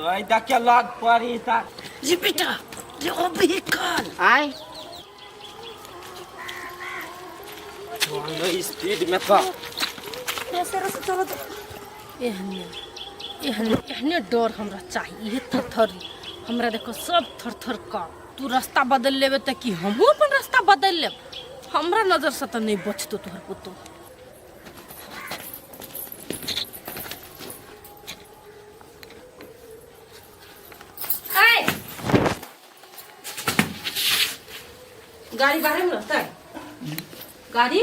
ओइ देखियो लग पड़ी त रे बेटा रे अभी काल आय स्पीड में तो एहने एहने एहने डर हमरा चाही इहे थरथरी हमरा देखो सब थरथर का तू रास्ता बदल लेबे तऽ की हमहूँ अपन रास्ता बदल लेब हमरा नजर से तऽ नहि बचतो तोहर पुतोह। गाड़ी बाहर में रहता है गाड़ी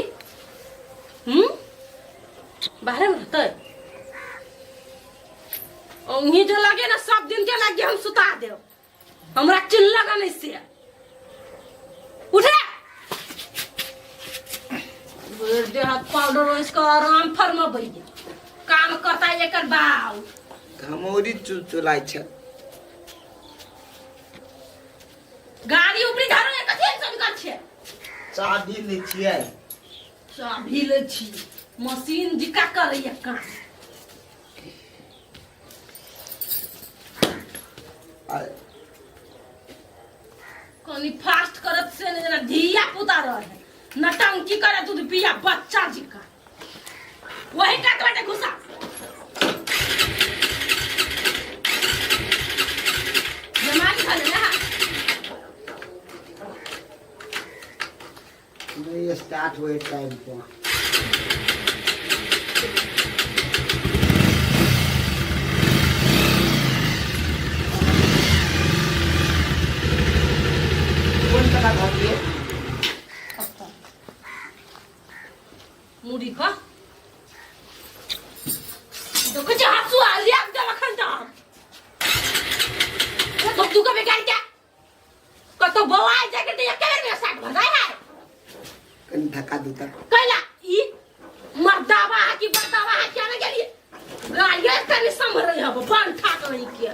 बाहर में रहता है उन्हीं जो लगे ना सब दिन के लगे हम सुता देव हमरा चिल्ला का नहीं से उठे देह हाथ पाउडर इसका आराम फरमा भैया काम करता है एकर बाऊ घमौरी चुलचुलाइ छै। गाड़ी ऊपरी धरो एक कथी सब कर छे। चाभी लै छियै। चाभी लै छी मशीन जिका करैया काम। कनी फास्ट करत से ने जेना धिया पुता रहे नटंकी करे दूध पिया बच्चा जिका वही काट बाटे घुसा जमानी खा ले ना। नहीं स्टार्ट हुए टाइम पर। कोन कला घटिए मुड़ी का देखो जे हंसुआ लिया दे अखन त हम तू कबे गाड़ी के कतो बौआ जाके त एके बेर में साट भजाय है। कनी धक्का दू तक कैला ई मर्दावा है कि बर्दावा है क्या ना गेलिए गाड़ी तनी संभरे हब बन ठाक नहीं के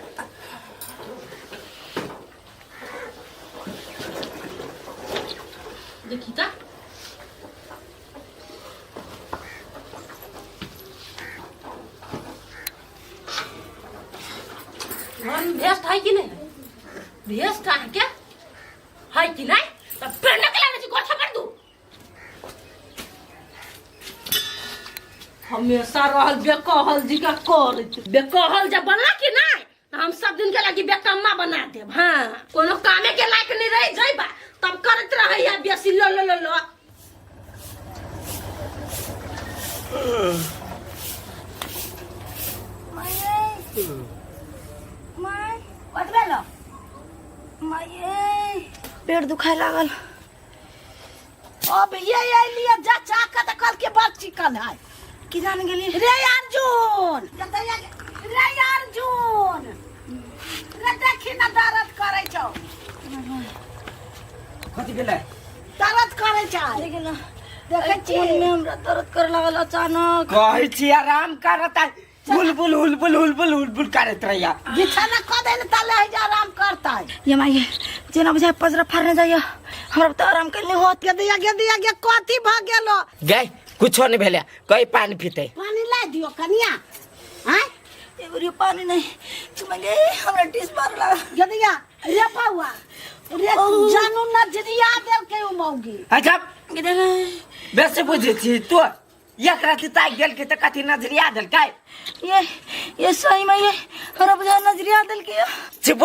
देखी ता घर में भेस्ट है कि नहीं भेस्ट है क्या है कि नहीं तब पेड़ निकला नहीं गोछा पर दू हमेशा रहल बेकहल जी का करैत बेकहल जब बनला कि नहीं तो हम सब दिन के लागी बेकम्मा बना देब। हाँ कोनो कामे के लायक नहीं रह जाइबा तब करत रहे है बेसी लो लो लो लो। पेट दुखाए लागल। अब ये अलिए जा चाका त कल के बड़ चिकन है की जान गेली रे अर्जुन रे अर्जुन रे देखी ना दर्द करे छौ। कथी भेलै? दर्द करे छै। देखी ना देखै छी कोन में हमरा दर्द करे लागल अचानक। कहै छी आराम करत हुलबुल हुलबुल हुलबुल हुलबुल करैत रहिया। बिछाना कऽ दे ने तले है जे आराम करतै। ये माई जेना बुझाय पजरा फाड़ने जाइया हमरा तऽ आराम कल नहीं होत। गे दिया गे दिया गे कथी भऽ गेलो? गै कुछो नहीं भेलै कई पानी पीते। पानी ला दियो कनिया। आय एगो पानी नहीं चुमगे हमरा डिश मार लागल। गे दिया रे पौआ रे जानू नजरिया देलकै उ मौगी। अच्छा गे दे बेसी बुझै छी तू एक राति ताकि गेलकै तऽ कथी नजरिया देलकै? ये सही में ये हमरा बुझा नजरिया देलकै। चुप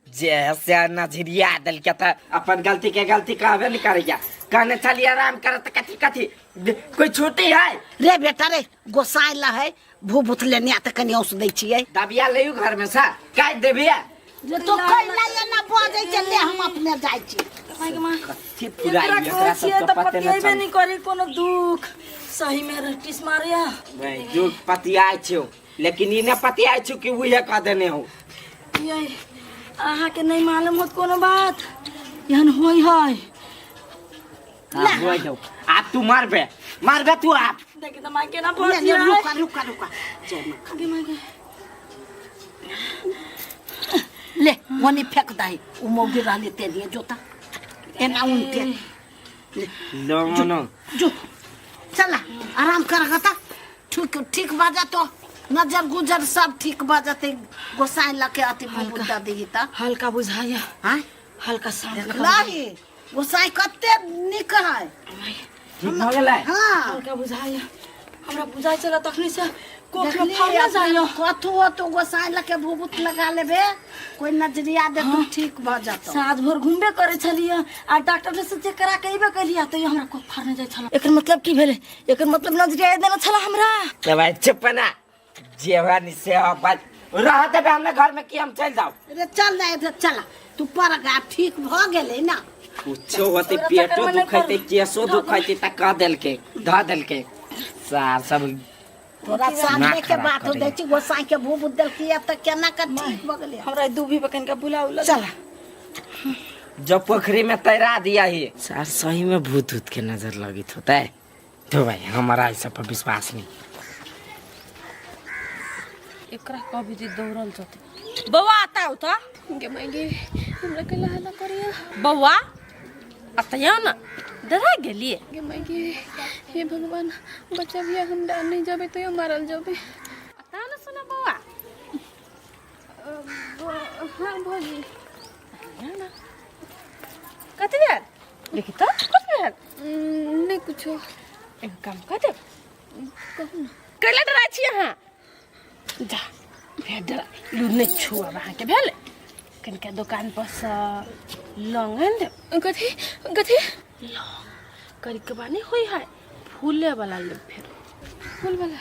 जे से नजरिया देलकै तऽ अपन गलती के गलती कहबे नहीं करैया। कहने चलिए आराम करत कथी कथी कोई छुट्टी है? रे बेटा रे गोसाई ला है भूभूत लेने आ तऽ कनि औस दै छियै। दबिया लेयू घर में से काटि देबिया। जे तो कैला एना बजै छै ले हम अपने जाइ छी। माय के माय कथी पुराइ एकरा एकरा कहै छियै सबके तऽ पते नहि पतियेबे चलै। नहीं करी कोनो दुख सही में रटिस मारिया। नहीं दुख पतियाइ छौ लेकिन ई नहि पतियाइ छौ कि उहे कह देने हो। ये अहाँ के नहीं मालूम होत कोनो बात एहन होई है। हाँ, होई दौ। आब तू मारबे मारबे तू आब। देखी तऽ माय केना ले, फंसी ले, है। रुका रुका रुका जय माँ। गे माय गे। ले ओनी फेंक दही उ मौगी रहली ते लिए जोता एना उनटे लो नो जो चला आराम कर गता ठीक ठीक बाजा तो। नजर गुजर सब ठीक भऽ जेतै गोसाई लऽ के अथी भूत दऽ दीही तऽ। हल्का बुझाइया। आँय? हल्का सांस देखलही गोसाई कते नीक है। ठीक भऽ गेलै? हाँ। हल्का बुझाइया, हमरा बुझाइ छला तखनी से कोख में देखली फड़ना जाइया। कथू होतो गोसाई लऽ के भूभूत लगा लेबे, कोई नजरिया दे तू ठीक भऽ जेतौ। साँझ भोर घूमबे करे छलियै आ डॉक्टर से चेक करा के अयबे कलियै, तैयो हमरा कोख फाड़ने जाइ छल। एकर मतलब की भेलै? एकर मतलब नजरिया देने छला हमरा। तो भाई चुप ना, जेवा से बात रह देबे हमने घर में कि हम चल जाओ। अरे चल ना इधर चला, तू पर गा ठीक भऽ गेलै ना। कुछो होते, ओकरा पेटो चक्कर में नहीं दुखैते, पड़ू। केसो दुखैते त कह देलके, धऽ देलके सार सब। तोरा सामने के खराब बात करैया। दै छी, गोसाई के भूभूत देलकी त केना के ठीक भऽ गेलै। हमरा दूभी पर कनिका बुलाउ लग। चल जब पोखरी में तैरा दिया ही सर, सही में भूत ऊत के नजर लगित होता है तो भाई हमारा ऐसा पर विश्वास नहीं। एकरा कभी जे दौड़ल जते। बौआ आता हो त गे माय गे, हमरा के हल्ला करिया। बौआ अतया ना डरा गेलिए। गे माय गे, हे भगवान बचा बिया, हम डर नहीं जाबे तो यो मारल जाबे। आता ना सुना बौआ। हाँ भौजी। कथी भेल? देखी त कथी भेल? नहीं कुछो। एगो काम कर दे। कहू ना। कैला डराइ छी अहाँ? जा फेर डरा लू नहीं छुअब अहाँके भेल। कनिका दोकान पर से लौंग आनि देब। कथी कथी? लौंग करिकबा नहीं होई है, फूले वाला लेब। फेर फूल वाला?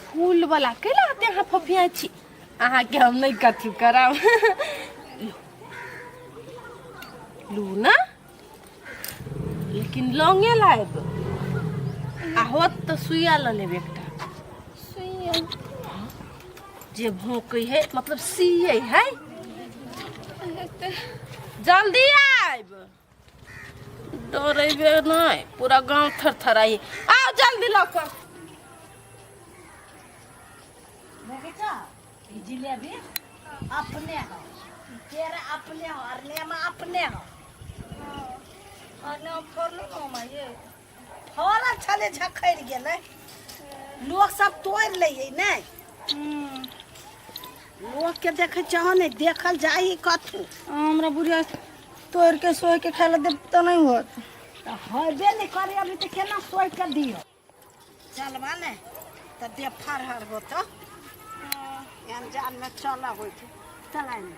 फूल वाला कैला होते अहाँ फफिया छी? अहाँके हम नहीं कथू करब। लू ना, लेकिन लौंगे लायब आ होत तऽ सुइया लऽ लेब एकटा। सुइया? जे भोंकै है, मतलब सियै है। जल्दी आयब, डरेबे नहीं, पूरा गांव थरथराई। आओ जल्दी लऽ कऽ। देखै छ ई जिलेबी अपने हो, ई केरा अपने हो और नेमा अपने हो। और ना फड़लो ना माये। फड़ल छलै, झखड़ि गेलै, लोक सब तोड़ि लै है ने। लोक के देखै चाहो नहि देखल जाइ कथू। हमरा बुढ़िया तोड़ के सोह के खाय ला देब तऽ नहीं होत। तऽ होबे नहि करे अभी तऽ केना सोहि के दियौ। चलबा ने तऽ देह फरहर होतौ, एहन जान में चल होइ छै। चला ने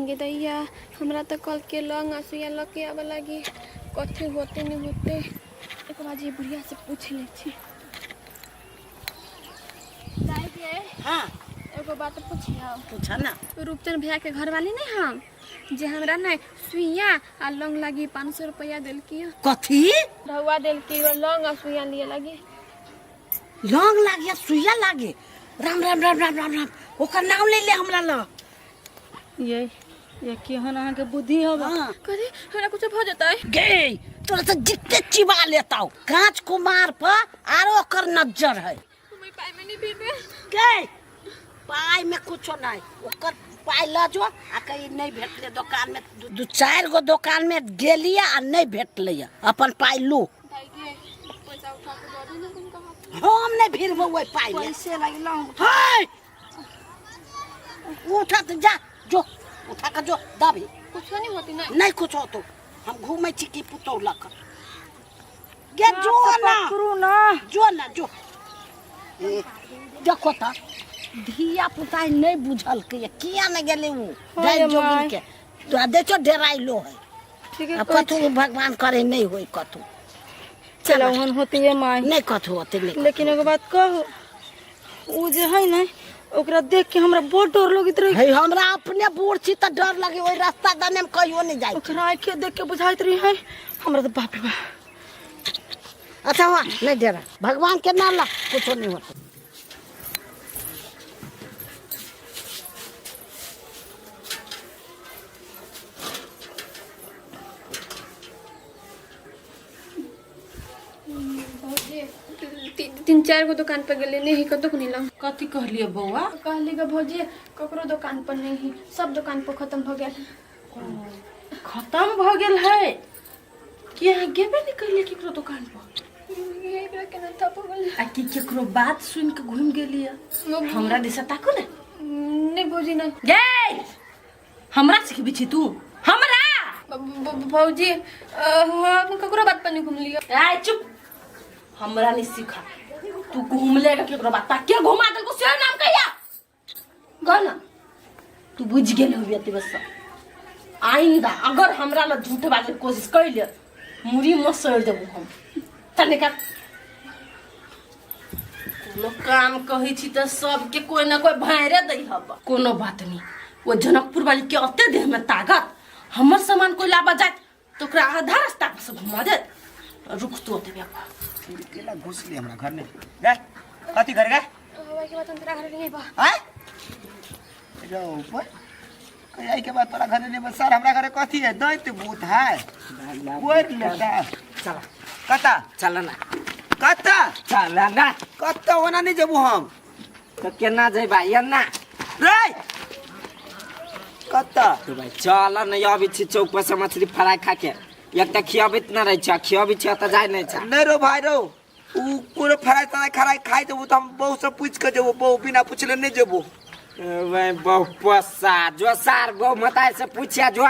गे दैया, हमरा तऽ कल के लौंग आ सुइया लऽ के आबऽ लागी, कथी होते नहीं होते। एक बार जे बुढ़िया से पूछ लै छी। दाई गे। हाँ। एगो बात पूछियौ? पूछ ना। रूपचंद भैया के घरवाली नहीं हम जे हमरा ने सुइया आ लौंग लागी 500 रुपया देलकी। कथी? ढौआ देलकी लौंग आ सुइया लिए लागी। लौंग लागे सुइया लागे? राम राम राम राम राम राम, ओकर नाम ले ले हमरा ल। ये केहन अहाँके बुद्धि हवा। हाँ। कथी हमरा कुछ भऽ जेतै? गे तोरा तऽ जिते चिबा लेताउ, कांच कुमार पर आरो ओकर नजर है। हम ओहि पाइ में नहीं पीबे। गे पाइ में कुछो नहीं, ओकर पाइ लऽ जो आ कहीं नहीं भेटले दोकान में, दू चारि गो दोकान में गेलियै आ नहीं भेटलै, अपन पाइ लू। दाई गे पैसा उठा के दऽ दे ने तुमका हाथ। हम नहीं भिड़बो ओहि पाइ में। पैसे लागि लौंग। हे उठा तऽ जा, जो उठा के जो दबी। कुछो नहीं होती ना? नहीं कुछ होतो, हम घूमै छी की पुतौह लऽ कऽ। गे जो ना। पकड़ू ना। जो ना जो। ए, देखो तऽ धिया पुता नहीं बुझलकै किया नहीं गेलै उ हाँ डाइन ये जोगिन माय। के तोरा देखो डेराइलो है। ठीक है। आ कथू भगवान करे नहीं होई कथू। चलो ओहन होती है माय। नहीं कथू होते नहीं। लेकिन एगो बात कहू, उ जे है ने ओकरा देख के हमरा बहुत डर लगैत रहे। हे हमरा अपने बूढ़ छी तऽ डर लगे, ओहि रास्ता दने में कहियो नहीं जाइ। ओकरा आँखि देख के बुझाइत रही है हमरा तऽ बाप रे बाप। अच्छा हुआ नहीं डरा, भगवान के नाम ला कुछो नहीं होता। भौजी तीन चारि गो दुकान पर गेलियै, नहीं कतौ नहीं लौंग। कथी कहलिए बौआ? कहली गे भौजी ककरो दुकान पर नहीं है, सब दुकान पर खत्म भऽ गेल। खत्म भऽ गेल है कि अहाँ गेबे नहीं कैलिए केकरो दुकान पर? एकरा केना ठप हो गेल। आ कि केकरो बात सुन के घूम गेलियै? हमरा दिशा ताकू ने। नहीं भौजी, नहीं। गे, हमरा सिखबी छी तू हमरा? भौजी, हम ककरो बात पर नहीं घुमलियै। आय चुप, हमरा नहीं सिखा। तू घूम लेगा केकरो बात पर? के घुमा देलको से नाम कहिया कह ना। तू बुझ गेल होबी अति बस। आइंदा अगर हमरा ला झूठ बाजे के कोशिश कैले, मुड़ी मसड़ देबो हम। तने का कोनो काम कहै छी तऽ सबके कोई ना कोई भाइरे दै हब। कोनो बात नहीं, वो जनकपुर वाली के अते देह में ताकत, हमर सामान कोई लाबा जात तो ओकरा आधा रास्ता पर से घुमा देत। रुक तू ओतबे पर। केला घुसली हमरा घर में गे, कथी घर गे? हवा के बात हम तोरा घर नहीं बा। आय रो ऊपर कहीं के बाद तोरा घर नहीं बस। सर, हमरा घरे कथी है? दैत भूत है कोई लेता। चला। कता? चल ना। कता? चल ना। कता? ओना नहीं जेबू हम। तो केना जेबा एना? रे, कता? तो भाई चल न, अबै छी चौक पर से मछली फ्राई खा के। एकटा खियाबैत न रहै छ, खियाबै छ तऽ जाय नहि छ। नहीं रो भाई रो, उ पूरा फ्राई तराई खराई खाई देबू तो हम बहु से पूछ के जेबू। बहु बिना पूछले नहीं जेबू। वे बहु पोसा जो सार बहु मताई से पूछिया, जो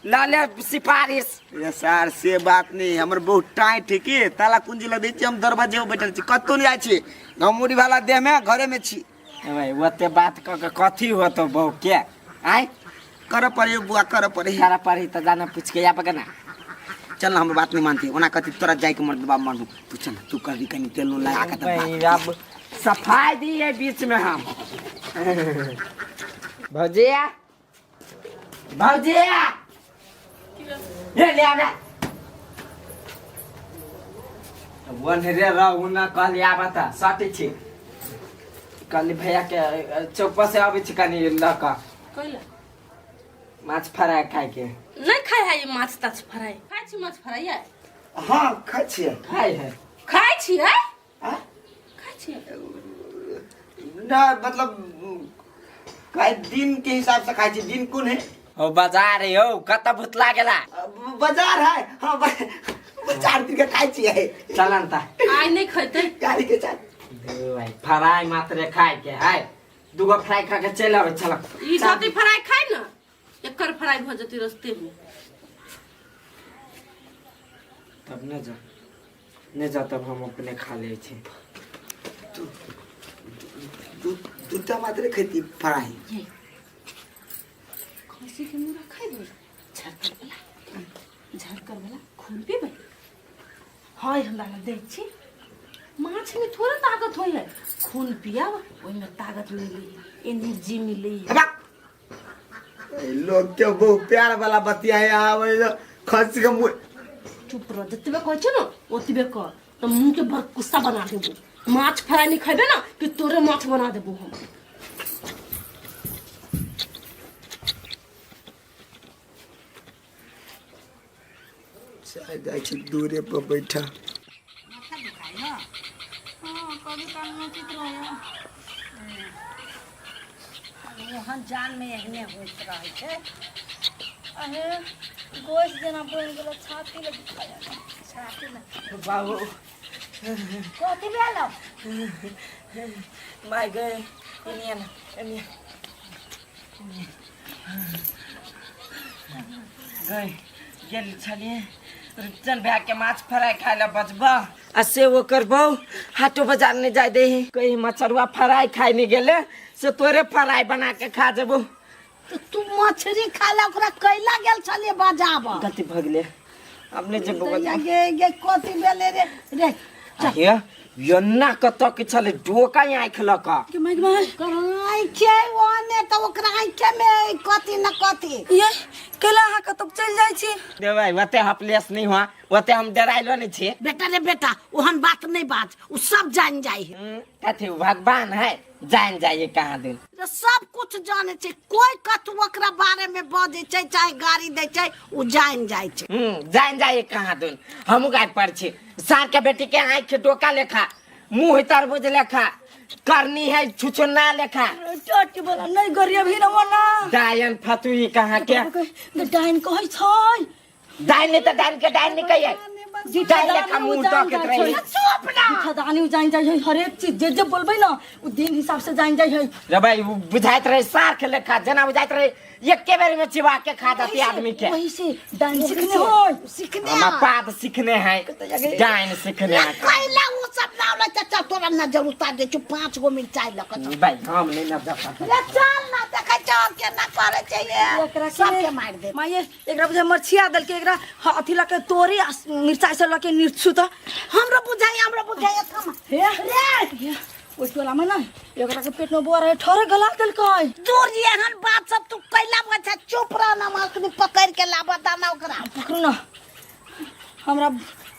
ला ले सिफारिश। ये सार से बात नहीं, हमर बहुत टाइट है की ताला कुंजी लग दै छी। हम दरवाजे पर बैठल छी, कतौ नहीं जाइ छी। घमौरी वाला देह में घरे में छी। भाई, ओते बात क के कथी होतो बहु के आय? कर पड़े बुआ, कर पड़े। कर पड़ी तऽ जाना पूछ के आबे ना। चल ना, हमर बात नहीं मानती ओना। कथी तोरा जाय के मर्द बाप मानू। तू चल, तू कर कनी तेल नून लगा के तब भाई, अब सफाई दिए बीच में हम। भौजिया, भौजिया, ये ले आवे वन रे रहू ना। कहली आबा तऽ सटी छी। कहली भैया के चौक पर से अबै छी कनी लऽ कऽ। कैला? माछ फ्राई खाय के। नहीं खाय है ये माछ ताछ फ्राई। खाय छी माछ फ्राई है? हाँ, खाइ छियै। खाय है। खाय छी है? आ? खाय छी? ना, मतलब खाइ दिन के हिसाब से खाइ छी। दिन कोन है? हो बाजार है हो, कत भूत लागेला। बाजार है, हाँ, बाजार दिन के खाइ छियै। चलन ता। आइ नहीं खैते। गाड़ी के चल। दे भाई, फ्राई मात्र खाय के है, दूगो फ्राई खा के चलि आबै। चल। ई जति फ्राई खाय न, एकर फ्राई भ जति रस्ते में। तब न जा, नहीं जा, तब हम अपने खा ले छी। दू दूटा मात्र खेती फ्राई। ये खसी के मुरा खैबै? झरकर वाला, झरकर वाला खून पीबै? हाय, हमरा लग दै छी। माछ में थोड़ा ताकत होइ है, खून पियाब, ओहिमे ताकत मिली, एनर्जी मिली। लोग के बहुत प्यार वाला बतिया आवे, खसी के मुंह। चुप रह, जतबे कहै छै ने ओतबे कर, तऽ मुँह के भर गुस्सा बना देबो। माछ फ्राई नहीं खैबे ना कि तोरे माछ बना देबो हम। चाय जाइ छी, दूरे पर बैठा। हाँ, कभी काल नोचित रहे। ओहन जान में एहने होइत रहै छै। अहे, गोश जेना बनि गेल, छाती लग दुखाया। छाती में? बाबू। कथी भेल? माय गए, एनिया ना, एनिया गए। गेल छलियै रुपचन भैया के माछ फ्राई खाय लए बजबा, आ से ओकर बहु हाटो बाजार नहीं जाय दे। कहीं मछरुआ फ्राई खाय नहीं गेले से तोरे फ्राई बना के खा जेबो। तऽ तू मछली खाय ला ओकरा कैला गेल छलियै बजाब? गलती भऽ गेलै, आब नहि जेबो। गे गे, कथी भेलै रे रे? हे, एन्ना कतऽ के छलै डोका आँखि लऽ कऽ। के माइक माय। आँखे ओने तऽ ओकरा आँखे में कथी न कथी। ये केला अहाँ कतौ चलि जाइ छी? देबै, ओते हपलेस नहीं हुआ, ओते हम डराइलो नहीं छी। बेटा रे बेटा, ओहन बात नहीं बाज, उ सब जान जाइ है। कथी भगवान है, जान जाइए कहाँ दिन। रे, सब कुछ जाने छै। कोई कथू ओकरा बारे में बजै छै चाहे गाड़ी दै छै, उ जान जाइ छै। जान जाइए कहाँ दिन। हमहूँ गाय पर छी। सार के बेटी के आँख डोका लेखा, मुंह तरबूज लेखा, करनी है छुछुना लेखा। चोटी बोला नहीं गरिया भी न मना। डायन फतुही कहाँ के। डाइन कहै छै? डायन नहीं तऽ डायन के डायन नहीं कहिए। दाई लेखा मुंह तकैत रही। चुप ना। दानी उ जान जाइ है हरेक चीज, जे जे बोलबै ना उ दिन हिसाब से जान जाइ है। रे भाई, उ बुझाइत रहे सार्क लेखा, जेना बुझाइत रहे एके बेर में चिबा के खा जाती आदमी के। वही से डाइन सीखने होय। सीखने हम पाद सीखने हैं, डाइन सीखने हैं। कैला उ सब ना होला चाचा, तोरा नजर उतार दे छु। 5 गो मिरचाई लऽ कऽ चल। भाई, हम नहीं ना जा सकते। रे चल ना, देखै छौ केना करै छै ये। एकरा के सबके मारि दे। माये, एकरा बुझाइ मरछिया देलकै। एकरा अथी लऽ के तोरी आ मिरचाई सब लऽ के निरछू तऽ। हमरो बुझाइ, हमरो बुझाइ, थम। हे। रे। हे, ओहि टोला में ना एकरा के पेट में बोआ रहे, ठोरे गला देलकै। दूर जी, एहन बात सब तू कैला बच्चा, चुप रह ना, अखनी पकड़ के लाबऽ दाना ओकरा। पकड़ू ना, हमरा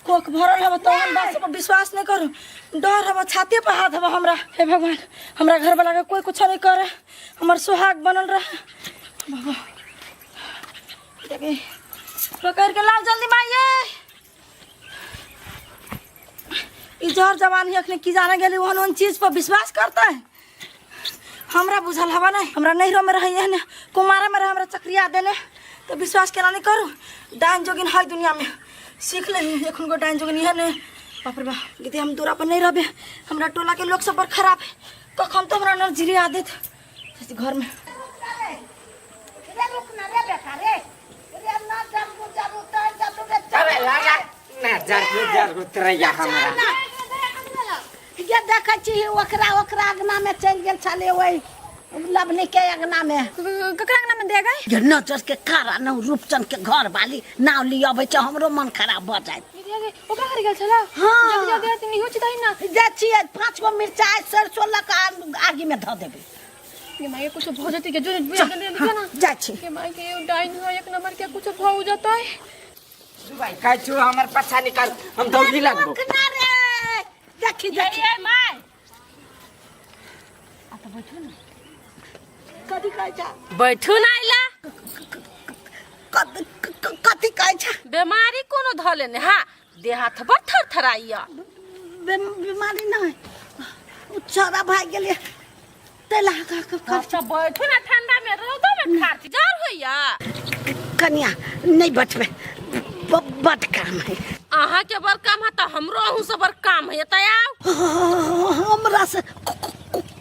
कोख भरल हवे तो हम बात सब पर विश्वास नहीं करू। डर हवे, छाती पर हाथ हवे हमरा। हे भगवान, हमरा घर वाला के कोई कुछ नहीं करे, हमर सुहाग बनल रहे। बाबा देखे, पकड़ के लाओ जल्दी माइये। ई जहर जवान ही अखने की जाने गेली ओहन ओहन चीज पर विश्वास करता है। हमरा बुझल हवा नहीं, हमरा नैहरो में रही ने कुमारे में रहे, हमरा चक्रिया देने तो विश्वास केना नहीं करू। डाइन जोगिन है दुनिया में, सीख ले एखन को डाइन जोगिन है ने। बाप रे बाप, गीते हम दूरा पर नहीं रहबे, हमरा टोला के लोग सब बड़ खराब है, कखन तो हमरा नजरी आदत घर में। रे रुक ना रे बेटा, रे रे ना जरूर जरूर तर जतू रे। अबे लगा ना, जरूर जरूर तरैया हमरा। ये देखै छी, ओकरा ओकरा अंगना में चलि गेल छलै, ओहि लवनी के अंगना में। ककरा अंगना में दे गए? ये नजर के कारण रूपचंद के घर वाली नाव लिय अबै छै, हमरो मन खराब भऽ जायत। ओकरा घर गेल छला? हाँ। जल्दी जल्दी आती नहीं हो चिताई ना। जाइ छियै, 5 गो मिरचाइ सरसो लऽ कऽ आगि में धऽ देबै। ये माई के कुछ भऽ जेतै के, जो जल्दी जल्दी ना। जाइ छी। के माई के डाइन है एक नंबर के, कुछ भऽ जेतै। भाई, कहै छु हमर पछा निकाल, हम दौड़ी लगबो। रुक ना रे, देखी देखी। ये my. कथी कहै छै? बैठू ना आइला। कथी कहै छै? बीमारी कोनो धऽ लेने हा, देह हाथ बड़ थरथराइया। बीमारी नहि, ओ छौड़ा भागि गेलै ताहि लए अच्छा बैठू ना, ठंडा में रौदा में खार छी, जार होइया। कनिया, नहि बचबै, बड काम है। अहाँ के बड़ काम है तऽ हमरो अहूँ से बड़ काम है, तऽ आउ। हमरा से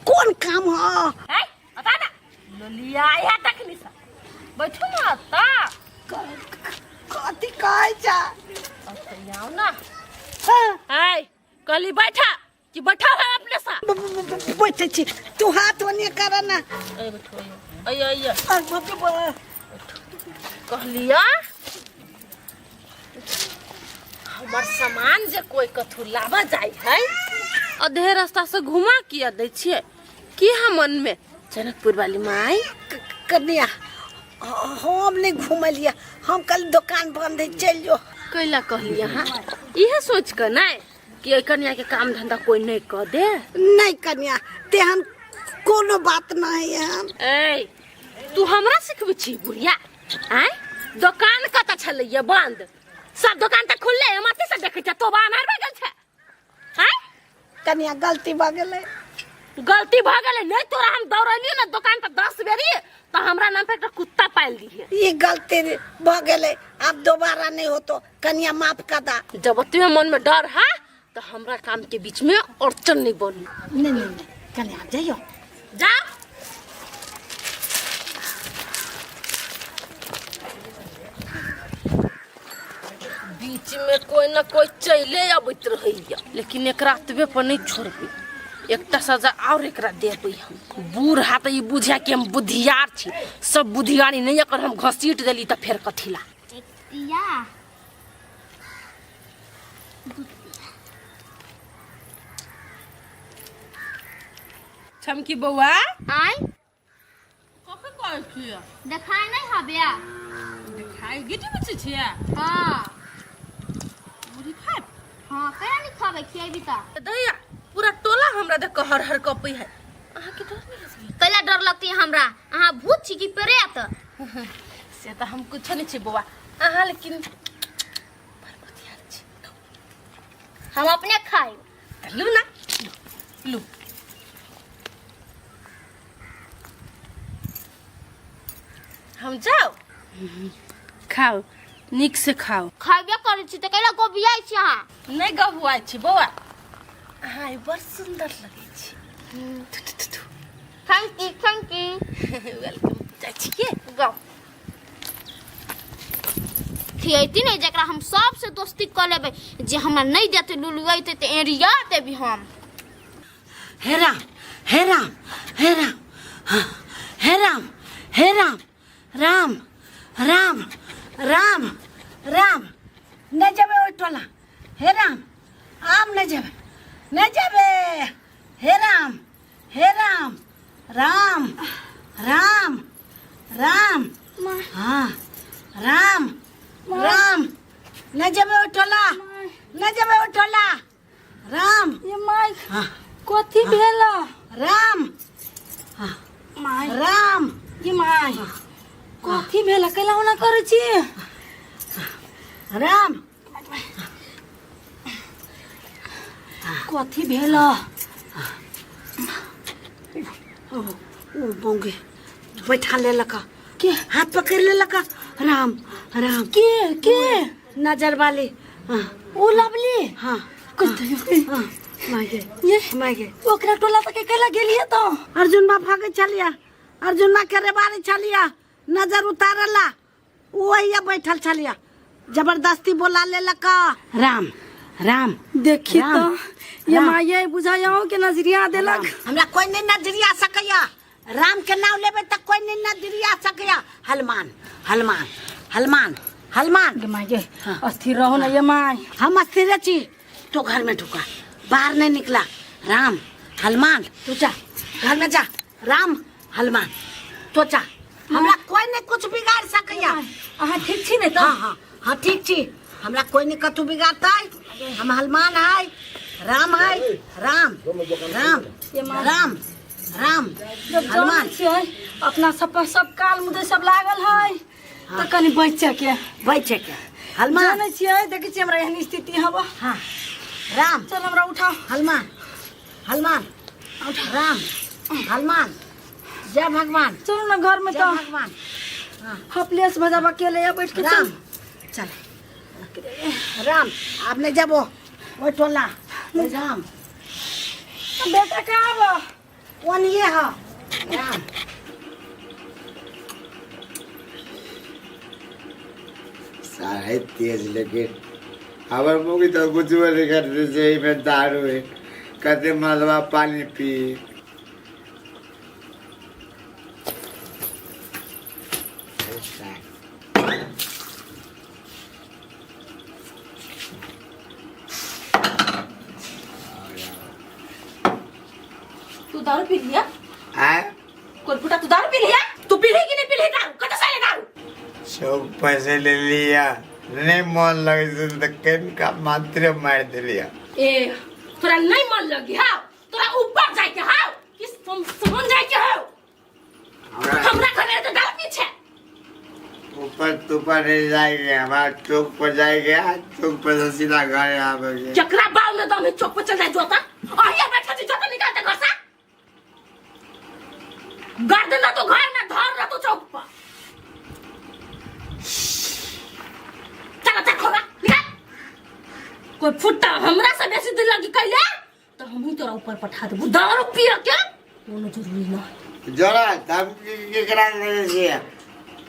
कोन काम है? है बता ना, लोलिया आया तखनी से। बैठू ना तऽ। कथी कहै छै? आउ ना। हाँ। है कहली बैठा कि बैठा है अपने सा। बैठै छी, तू हाथ ओने कर ना। अय बैठो, अय अय। अरे बाप रे बाप। कहलिया हमर सामान जे कोई कथू लाबऽ जाइ है, अधे रास्ता से घुमा किया दै छियै? की हम मन में जनकपुर वाली माई? कन्या, हम नहीं घुमलियै, हम कल दुकान बंद है, चलि जो। कैला कहली अहाँ इहे सोच के नहीं कि एहि कन्या के काम धंधा कोई नहीं कह दे? नहीं कन्या, तेहन कोनो बात नहीं है। ए तू हमरा सिखबै छी बुढ़िया? आँय, दोकान कतऽ छलैया बंद? सब दोकान तऽ खुलले है, माथे से देखै छै तो बाहर भए गेल छै। आँय कन्या, गलती भऽ गेलै। गलती भऽ गेलै नहीं, तोरा हम दौड़लियो ना दोकान पर 10 बेरी तऽ हमरा नाम पर एकटा कुत्ता पालि दिहे। ई गलती भऽ गेलै, आब दोबारा नहीं होतो कन्या, माफ कर दा। जब ओतबे मन में डर है तो हमरा काम के बीच में अड़चन नहीं बनी। नहीं नहीं नहीं कन्या, जइयो। जा। बीच में कोई ना कोई चले अबैत रहैया, लेकिन एकरा एतबे पर नहीं छोड़बै, एकटा सजा और एकरा देबै हम। बूढ़ हा तऽ ई बुझे कि हम बुद्धियार छी, सब बुद्धियारी नहीं, एकर हम घसीट देली तऽ फेर कथी ला। या छमकी बौआ। आय। कथी कहै छियै? देखाय नहीं हबे? देखाय गिटी बेचै छियै? हाँ। मुढ़ी खायब? हाँ, केना नहीं खाबे, खिएबी तऽ। दैया पूरा टोला हमरा देख कऽ हर हर कपै है, अहाँके डर नहीं लगैया? कैला डर लगती हमरा? अहाँ भूत छी कि प्रेत? से तऽ हम कुछो नहीं छी बौआ अहाँ, लेकिन बड़ बुधियार छी। हम अपने खाइ। तऽ लू ना, लू लू। हम जाओ, खाओ। नीक से खाओ। खैबे करै छी तऽ कैला गोबियाइ छी अहाँ? नहि गबुआइ छी बौआ, अहाँ आइ बड़ सुन्दर लगै छी। थु, थु, थु, थु। Thank you, thank you. Welcome. जाइ छी के जाओ। खियैती नहि जकरा हम सबसे दोस्ती कऽ लेबै, जे हमरा नहि देतै लुलुएतै तऽ एरिया देबी हम। हे राम, हे राम, हे राम, हाँ, हे राम, हे राम, राम राम राम राम। नहि जेबै ओहि टोला। हे राम, आब नहि जेबै, नहि जेबै। हे राम, हे राम, राम राम राम, हाँ, राम राम। नहि जेबै ओहि टोला, नहि जेबै ओहि टोला। राम। ये माय, हाँ। कथी भेल? राम, हाँ। My. Ram. ये my, कथी भेल? कैला ओना करै छी? राम। कथी भेल? ओ ओ बौगे बैठा लेलक। के? हाथ पकड़ लेलक। राम राम। के के? नजर वाली, हाँ। Oh lovely? हाँ। कुछ तो हाँ, मागे। ये मागे। ओकरा टोला तक कैला गेलिए तो? अर्जुन बा भागे चलिया, अर्जुन बा के रेबारी चलिया, नजर उतारला। वही बैठल छलिया, जबरदस्ती बोला लेलक। राम राम। देखी राम, तो ये राम। माये बुझाया के नजरिया देलक। हमरा कोई नहीं नजरिया सकैया। राम के नाम लेबे त कोई नहीं नजरिया सकैया। हनुमान हनुमान हनुमान हनुमान। ये माये, अस्थिर रहो ना ये my. हम अस्थिर छी। तो घर में ढुका, बाहर नहीं निकला। राम हनुमान, तू जा घर में जा। राम हनुमान, तो जा। हमरा कोई नहीं कुछ बिगाड़ सकैया। अहाँ ठीक छी ने? तो हाँ हाँ हाँ, ठीक छी। हमरा कोई नहीं कतू बिगाड़तै। हम हनुमान है, राम है, राम राम राम राम जब हनुमान। जानै छियै अपना सब पर सब काल मुदे सब लागल है, तऽ कनि बच्चा के बैठे के हनुमान। जानै छियै, देखै छियै हमरा एहन स्थिति हवा। हाँ, राम। चल, हमरा उठाओ। हनुमान हनुमान राम हनुमान, जय भगवान। चलू ना घर में। जय तो भगवान। हपलेस भजाबा के ले बैठ के। राम। चल। चल राम, आप नहीं जाबो ओइ टोला। राम। बेटा कहाँ बा? कौन ये है? राम। सारे तेज, लेकिन हमर मुगी तो बुझबे नहीं करते जे एहिमे दारू है। कते मलबा पानी पी। तू दारू पी लिया? आय? कोलपुटा, तू दारू पी लिया? तू पी कि नहीं पी दारू? कत से दारू? सब पैसे ले लिया, नहीं मन लगे तो केन का मात्र मार दिलिया। ए, तोरा नहीं मन लगी हाउ? तोरा ऊपर जाए के हाउ कि तुम समझ जाए के हाउ? हमरा हमरा घरे तो दारू पी छे। ऊपर तुपर नहीं जाएंगे, हमारा चौक पर जाएंगे, चौक पर से सीधा घर आवेंगे। जकरा बाल में दम है चौक पर चल जाए। जोता अहिया बैठा छी, जोता निकाल दे घर से। गर्दन ना तो घर में धर रह तो चौक पर चल चल, खोगा निकाल। कोई फुट्टा हमरा से बेसी दिल लगी कैले तो हमहू तोरा ऊपर पठा देबू दारू पिय के, कोनो जरूरी ना। जरा धमकी केकरा देने छियै?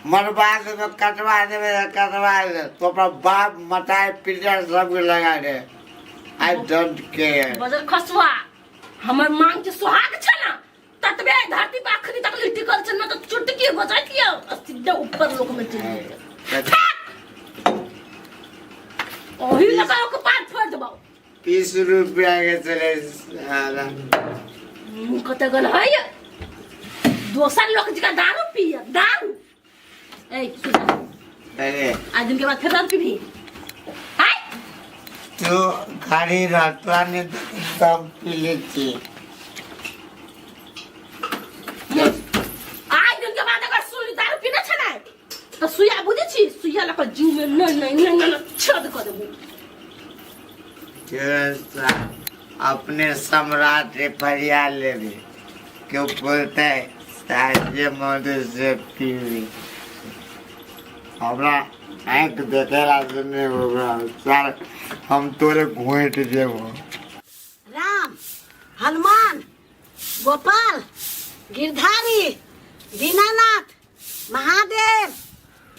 मरबा देबै, कटवा देबै, कटवा देबै तो अपना बाप मताए पिटा सबके लगा दे। I don't care. बजर खसुआ, हमर मांग के सुहाग छै ना ततबे धरती पर अखनी तक लिटिकल छै ना, तो चुटकी बजैत यौ सीधे ऊपर लोक में चलि जेतै। ओही लगा ओकर पात फोड़ देबौ। 20 रुपया के चले साला। मुँह कतऽ गेल है? दोसर लोक जकाँ दारू पिय दारू। ए सुन। अरे। आज दिन के बाद फेर दारू पीबी? आय। तू खाली रहता नहीं तो सब पी लेती। आज दिन के बाद अगर सुन दारू पीने छै ने तऽ सुइया बुझै छी, सुइया लऽ कऽ जीव में नहीं नहीं नहीं नहीं छेद कऽ देबू। चल, अपने सम्राट रे फरियाद लेबे क्यों बोलते है साजे मधु से पीवी हमरा। आँखि देखेला से नहि होगा सर, हम तोरे घोंटि देबो। राम, हनुमान, गोपाल, गिरधारी, दीनानाथ, महादेव,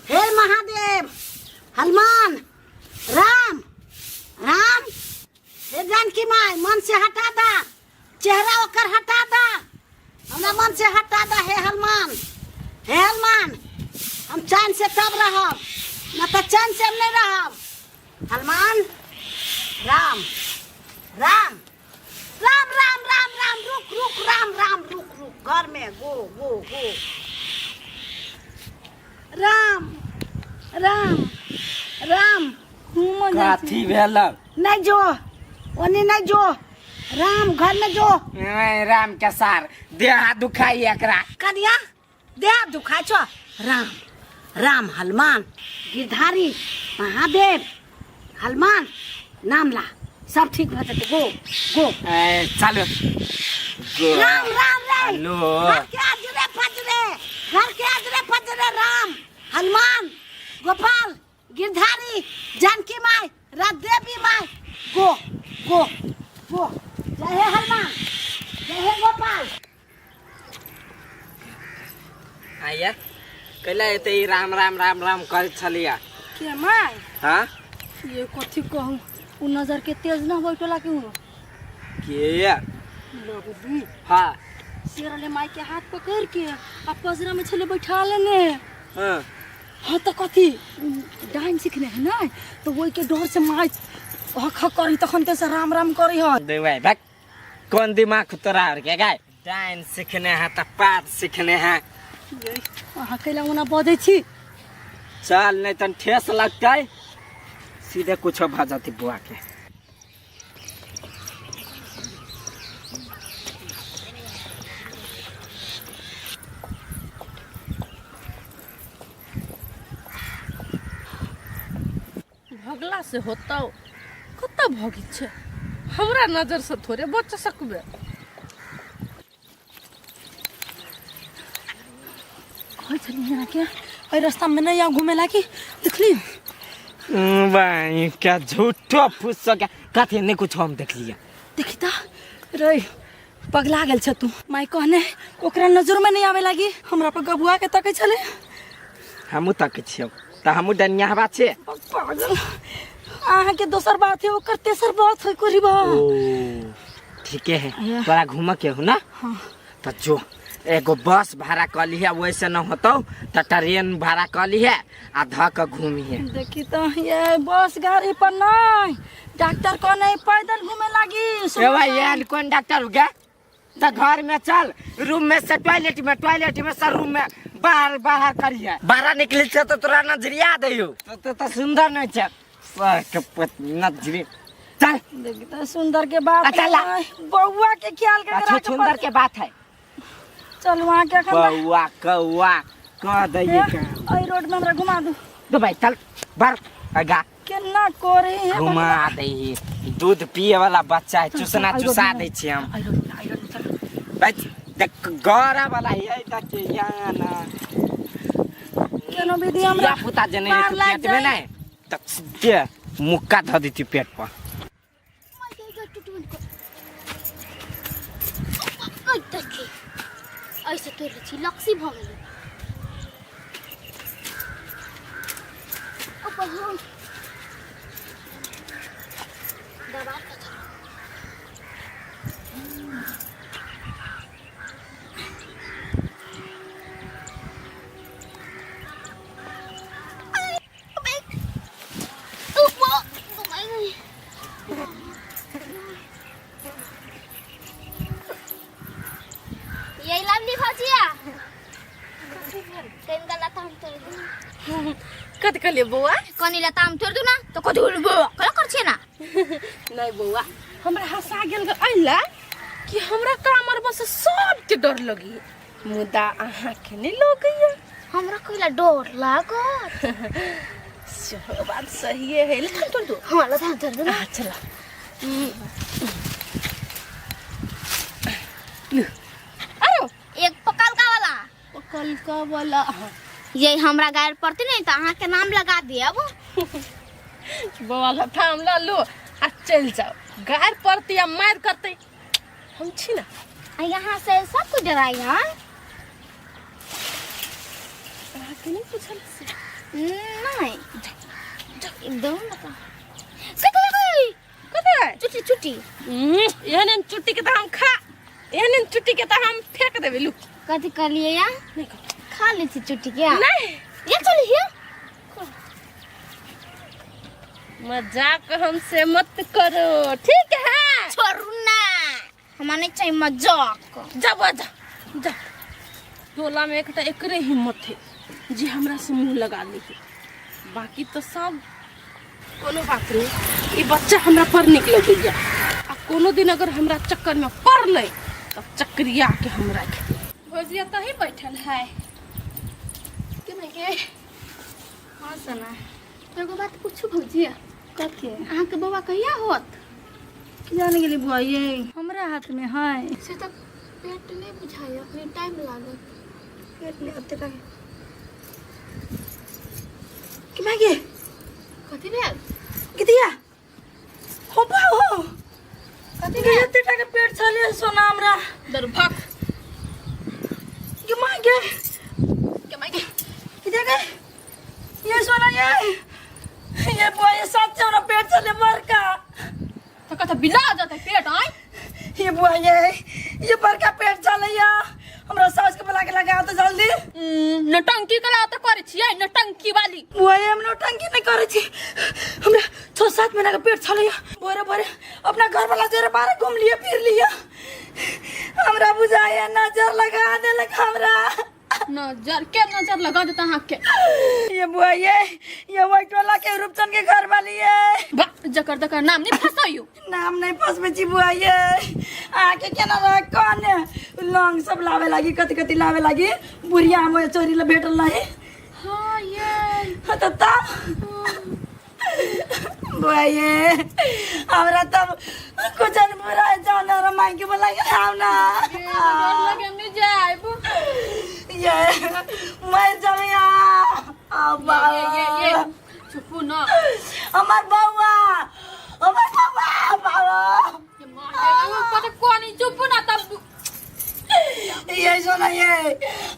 हे महादेव, हनुमान, राम राम, हे जानकी माय, मन से हटा दा चेहरा ओकर, हटा दा हमरा मन से, हटा दा। हे हनुमान, हे हनुमान, हम चैन से तब रहब, न तो चैन से हम नहीं रहब। हनुमान, राम राम राम राम राम राम, रुक रुक, राम राम, रुक रुक, घर में गो गो गो। राम राम राम। घूमऽ जाइ छी। कथी भेल? नहीं जो, ओने नहीं जो, राम, घर में जो। ए, राम के सार, देह हाथ दुखाई एकरा। कनिया, देह दुखाइ छौ? राम राम, हनुमान, गिरधारी, महादेव, हनुमान नाम ला, सब ठीक भऽ जेतै। गो गो। ए, चलो गो। राम राम रे। हेलो। घर के अजरे फजरे, घर के अजरे फजरे, राम, हनुमान, गोपाल, गिरधारी, जानकी माय, देवी माय, गो गो गो। जय हे हनुमान, जय हे गोपाल। आया कैला एते ई राम राम राम राम करै छलिया? के माय? हाँ। ये कथी कहूँ, उ नजर के तेज न बैठला के उ के? बाबूजी। हाँ। शेर ले माई के हाथ पकड़ के आ पजरा में छले बैठा लेने। हाँ। हाँ, तो कथी डाइन सीखने है ना, तो वही के डर से माई हक हक करी, तखन ते से राम राम करी है। देवाई भाग, कौन दिमाग तोरा और के गाय डाइन सीखने है त पात सीखने है। अहाँ कैला ओना बजै छी? चल, नहीं तन ठेस लगतै, सीधे कुछो भऽ जतै बुआ के। भगला से होतौ? कतऽ भगै छै? हमरा नजर से थोड़े बच सकबे। कहै छलियै अहाँके, एहि रास्तामे नहि आउ घुमे लागी, देखली? भाई क्या झूठो फूस क्या कथी नहीं कुछ हम देख लिया। देखी तऽ रे, पगला गेल छ तू। माय कहने ओकरा नजरमे नहि आवे लागी, हमरा पर गबुआ के तकै छलै। हमहूँ तकै छियौ तऽ हमहूँ डनियाहबा छियै। पागल, अहाँके दोसर बात है, ओकर तेसर बात है करीबा। ओ ठीके है। आया। तोरा घूमऽ के हो ना? हाँ। तऽ जो, एगो बस भाड़ा कऽ लिहे, वैसे न होतौ तऽ ट्रेन भाड़ा कऽ लिहे आ धऽ कऽ घूमिहे। देखी तऽ, ये बस गाड़ी पर नहीं, डॉक्टर कहने पैदल घूमे लागी। ए भाई, एहन कोन डॉक्टर हो गया? तऽ घर में चल, रूम में से टॉयलेट में, टॉयलेट में से रूम में, बाहर बाहर करिए। बाहर निकले छै तऽ तोरा नजरिया दैयो तो तऽ सुंदर नहीं छै सर के नजरी। चल। देखी तऽ, सुंदर के बात अच्छा, ला। नहीं, बउआ के ख्याल के अच्छा, सुंदर के बात है। चल वहाँ के अखन। बौआ कौआ कह दैये के। एहि रोड में हमरा घुमा दू। दो भाई, चल बाहर आगा। केना करे हे? घुमा दै, दूध पिए वाला बच्चा है, चूसना चुसा दै छियै हम। एहि रोड में, एहि रोड में चल। भाई देख, गौरा वाला ये देख यहाँ ना। केनो विधि हमरा धिया पुता जे नहीं पार रहतै लागि पेट में जाए। नहीं तऽ सीधे मुक्का धऽ देती पेट पर। देखी, ऐसे तोड़ि लै छी, लक्सी भऽ गेलै। ओ बहिन, दबा कऽ चल। यही लावली भौजिया, कनि लताम तोड़ दू। कथी कहलियै बौआ? कनि लताम तोड़ दू ना। तऽ कथी बोलू बौआ, कला कर छियै ना? नहि बौआ, हमरा हंसा गेल ग अइला कि हमरा कामर बस सबके डर लगी, मुदा अहाँके नहि लगैया। हमरा कहिला डर लागत? सेहो बात सहिए है। लताम तोड़ दू? हाँ, लताम तोड़ दू ना। आ, चला लू। अरे एक पकलका वाला। पकलका वाला, हाँ। ये हमरा गायर पड़ते नहीं तो अहाँ के नाम लगा देब। बौआ लथा हम लऽ लू आ चलि जाओ, गायर पड़ती आ मारि करते हम छी ना। आ यहाँ से सब कुछ डराई है। अहाँके नहीं पूछल से? नहीं एकदम बता से कथी कथी? चुट्टी चुट्टी। एहन एहन चुट्टी के तऽ हम खा, एहन एहन चुट्टी के तऽ हम फेंक देबै। लू। कथी कहलिए या? नहीं खा। खा लै छी चुट्टी के। नहीं। ये चलिए। मजाक हमसे मत करो, ठीक है? छोड़ू ना, हमरा नहीं चाहिए मजाक। जा बुआ जा जा। टोला में एकटा एकरे हिम्मत है जे हमरा से मुंह लगा ली है, बाकी तो सब कोनो बात नहीं। ई बच्चा हमरा पर निक लगैया आ कोनो दिन अगर हमरा चक्कर में पड़लै तब चक्रिया के हम राखि देब। भौजिया तो ही बैठल है के नहीं के? हाँ सना। एगो बात पूछू भौजिया? कथी? अहाँ के बौआ कहिया होत? की जाने गेली बुआ, ये हमरा हाथ में है। से तो पेट नहीं बुझाइए, अखनी टाइम लागत। पेट नहीं ओते लागे। की मागे? कथी भेल? गिदिया हो बा हो। कथी भेल? एते टाके पेट छले सोना हमरा। दरभक। की मागे? के मागे? गिदिया गे ये सोना ये बुआ ये साथ से हमरा पेट छले बड़का। तो कथा बिला जाता पेट आय। ये बुआ ये बड़का पेट छले या हमरा सास के बुला के लगाओ तो जल्दी। नौटंकी कला तो करे छियै, नौटंकी वाली। बुआ ये हम नौटंकी नहीं करे छी, हमरा 6-7 महीना के पेट छले या। भोरे भोरे अपना घर वाला जरे बाहर घूम लिए फिर लिए, हमरा बुझाया नजर लगा देलक हमरा। नजर के नजर लगा देता अहाँ के। ये बुआ ये वही टोला के रूपचंद के घर वाली है। बा जकर तकर नाम नहीं फसाइयो। नाम नहीं फसबे छी बुआ ये आके केना रह कौन लौंग सब लावे लागी, कति कति लावे लागी, बुढ़िया हम चोरी ले भेटल नहीं। हाँ ये। हाँ तो तब बुआ ये हमरा तब कुछ नहीं बुरा जाओ ना रे माई के बोला के आओ ना। डर लगे हम नहीं जाएब। ये मर जावे आ ये ये ये चुपू ना। हमार बउआ, हमार बउआ, बाबा। ये माँ के पता कोनी चुपू ना तब। ये सुना ये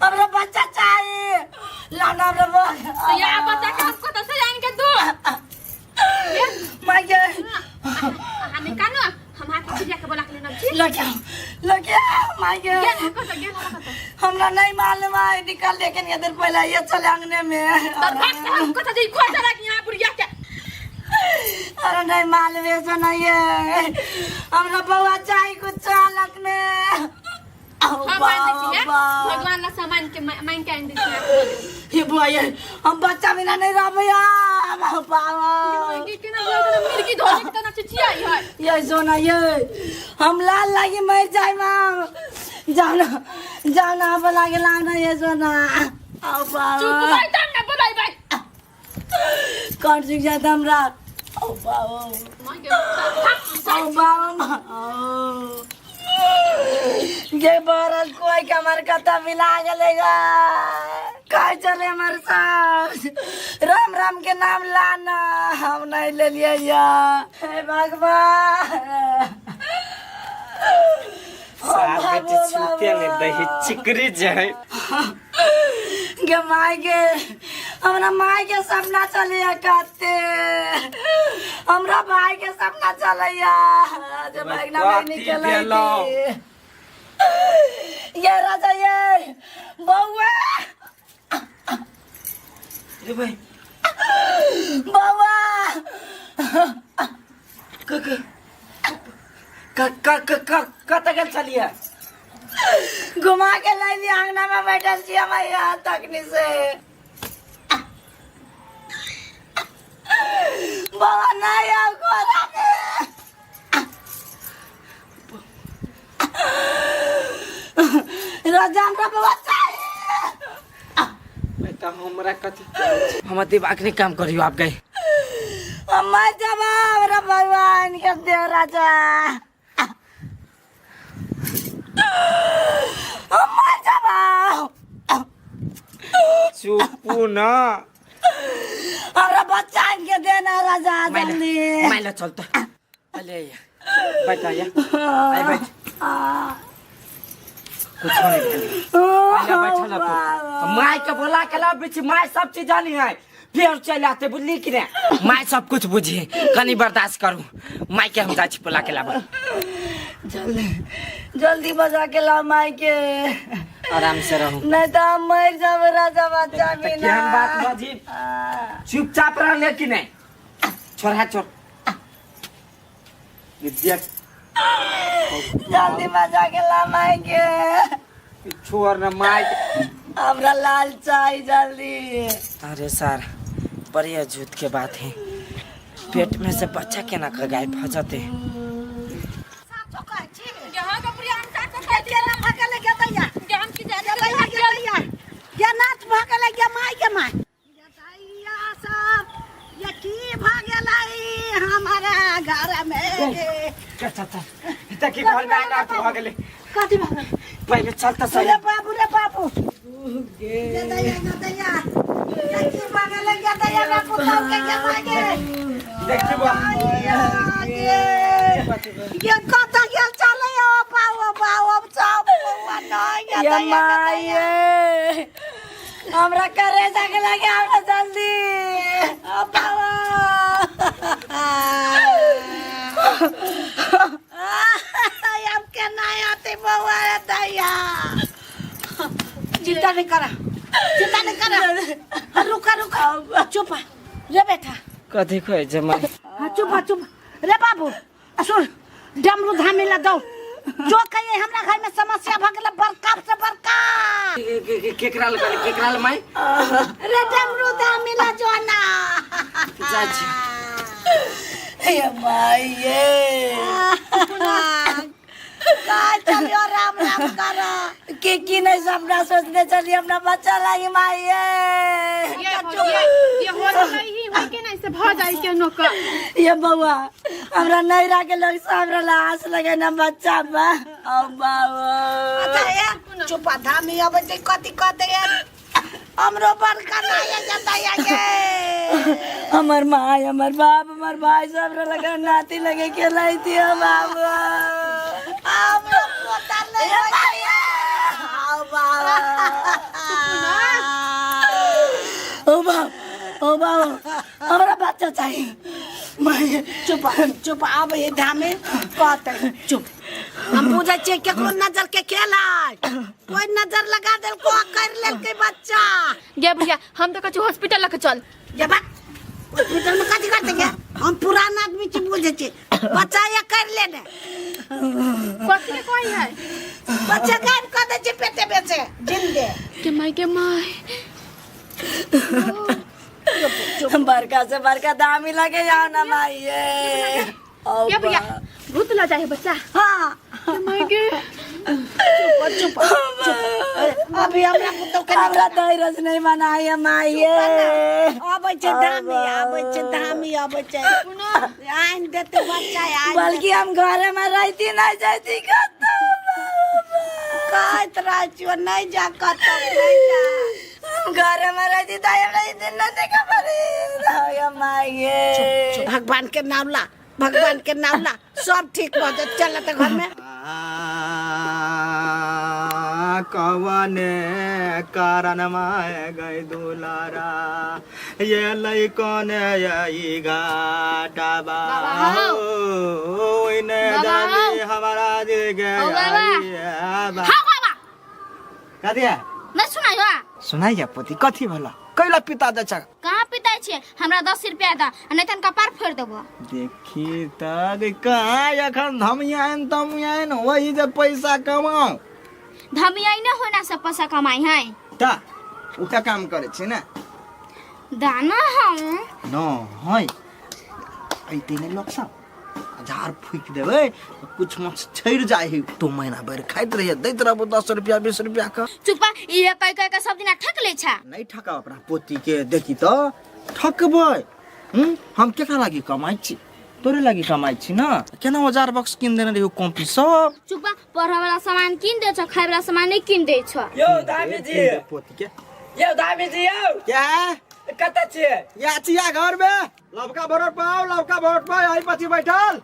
हमरा बच्चा चाहिए लाना हमरा बउआ। तो ये बच्चा के हमको तो से जान के दो। माँ के अहाँ निकालो, हम हाथ के के बोला के लेना छी। लग आओ, लग आओ, माँ के। गेल हम कत, गेल हम कत। हमरा नहीं मालूम है, निकाल लेकिन ये देर पहले ये चले अंगने में। तब भाग से हम कत जाई खोज लगी यहाँ बुढ़िया के। अरे नहीं मालूम है सुना ये हमरा बउआ चाहिए कुछ हालत में। हम मान दै छी, भगवान ला सामान के मांग के आनि दै छी। ये बुआ ये हम बच्चा बिना नहीं रहबे यार बाबा। ये केना बुआ केना मिर्गी धोने के तना चिचियाई है। ये सोना ये हम लाल लागी मर जाए माम। जाओ ना, जाओ ना, बोला के लाओ ना ये सोना। आओ बाबा। चुप भाई तब ना बोलाई भाई। कौन सीख जाता हमरा? ओ बाबा। मां के ओ बाबा। ओ। ये बरल कोई के हमार कथा मिला गलेगा। काय चले हमारे साथ? राम राम के नाम लाना हम नहीं ले लिया या। हे भगवान। सार बेटी छूते नहीं दही चिकरी जाए। गे माई गे हमरा माई के सपना चलिया काते, हमरा भाई के सपना चलिया जब भागना भाई निकल ये राजा ये बउआ रे भाई बउआ क क क क क कत गेल छलियै? घुमा के लाइली आंगना में बैठल छी हम यहाँ तकनी से। बाबा नहीं आओ गोरा में। राजा हमरा बाबा चाहिए। मैं तो हमरा कथी हमर दिमाग नहीं काम करियो आप गए। अम्मा जब हमरा भगवान के दे राजा। अम्मा जब चुपू ना। हमरा बच्चा आनि के देना राजा जल्दी। माइला चल त अले बैठ या आई बैठ कुछ नहीं भेल। पहिले बैठल तू माय के बोला के लाबै छी माय सब चीज जानी है फेर चलि आते बुझली कि ने माय सब कुछ बुझी कनी बर्दाश्त करू माय के हम जाइ छी बोला के लाबै। जल्दी जल्दी बजा के लाओ माई के। आराम से रहू नहीं तो हम मर जाब राजा बच्चा तऽ बिना। केहन बात बाजी चुपचाप रहले कि नहीं छोड़ हाथ छोड़ देख। जल्दी बजा के ला माई के। छोड़ न माय। हमरा लाल चाही जल्दी। अरे सर बढ़िया झूठ के बात है पेट में से बच्चा केना के गायब हो जाते। चल चल चल देखी घर में आना तो भऽ गेलै। कथी भऽ गेल? पहिले चल तऽ सही। रे बाबू रे बाबू गे दैया गे दैया ये की भऽ गेलै गे दैया रे पुतहु के गे माय गे। देखी बा ये कतऽ गेल चलै ओ बाबू बाबू सब बौआ नहि गे दैया गे दैया हमरा करे जाके लगे हमरा जल्दी ओ बाबा अब केना आते बौआ रे दैया। चिंता नहीं करा चिंता नहीं करा रुका रुका चुप रे बेटा। कथी कहै छै माय? हाँ, चुप चुप रे बाबू सुन डमरू धामी ला दो जो कहिए हमरा घर में समस्या भ गेल बड़का से बड़का। केकरा लग केकरा लग माय? रे डमरू धामी ला जो ना जाइ छी। ये माय ये का चलियो राम राम कर के की नहीं हमरा सोचने चलिए हमरा बच्चा लागी माय ये। ये हो नहीं होई के नहीं से भ जाई के नोकर। ये बउआ हमरा नहीं राखे लोग से हमरा लाश लगे ना बच्चा बा। ओ बाबा अच्छा ये चुप धामी अब जे कथी कहते ये हमरो बड़का नहीं है जता या के हमर माय हमर बाप हमर भाई सब लगे नाती लगे के लाई थी बाबा हमरो पोता नहीं है आओ बाबा ओ बाप ओ बाबा हमरा बच्चा चाहिए माय। चुप चुप आब ये धामे कहते चुप हम बुझै छियै केकरो नजर के खेल है कोई नजर लगा देलको आ कर लेलकै बच्चा। गे भैया हम तो कछु हॉस्पिटल लके चल। ये बात हॉस्पिटल में कथी करते गे? हम पुराना आदमी छी बुझै छी बच्चा ये कर लेने। कथी के कोई है? बच्चा गायब कर दै छै पेटे बेचे जिंदे। के माय के माय बड़का से बड़का दामी लगे जाओ ना माई ये। ये भैया भूत ला जाए बच्चा। हाँ। के माय के चुप चुप चुप अभी हमरा पुतौ के हमरा धैर्य नहीं मनाए माई ये। आबै छै धामी आबै छै धामी आबै छै आनि देते बच्चा आनि। बल्कि हम घरे में रहती नहीं जाती कतौ। कहैत रहै छियौ नहीं जा कतौ नहीं जा। हम घरे में रहती तो हमरा ई दिन नहीं देखा पड़ी माई ये। भगवान के नाम ला भगवान के नाम ला सब ठीक भऽ जायत। चल तऽ घर में। कवने कारण माय गई दुलारा ये लइकन ये घाटाबा हो इने जानी हमारा दिल के बाबा। हाँ बाबा कथी है? नहीं सुनाई हो। सुनाई जा पोती कथी भला कैला पिता दे छ? कहाँ पिता छे हमरा 10 रुपया दा नहीं तन कपार फोड़ देबो। देखी त कहाँ एखन धमियान तमियान वही जे पैसा कमाओ। धमियाई न होना सब पैसा कमाई है ता उका काम करे छी ना दाना हम न है ऐते ने लोक सब झाड़ फूक देबै कुछ मछ छड़ जाय है तो महीना भर खाइत रहिए दैत रहबो 10 रुपया 20 रुपया का। चुपा इहे कह कह के सब दिना ठक ले छा। नहीं ठका अपना पोती के देखी त ठकबै। हम केकरा लागी कमाइ छी? तोरे लागी कमाइ छी ना। केना औजार बॉक्स किन देने रहियो कॉपी सब? चुपा पढ़े वाला सामान किन दे छ, खाए वाला सामान नहीं किन दे छ। यो दामी जी पोती के यौ दामी जी यौ। क्या है? कतऽ छियै? या छिया घर में। लवका भरोट पाओ, लवका भरोट पाओ, यही पची बैठल।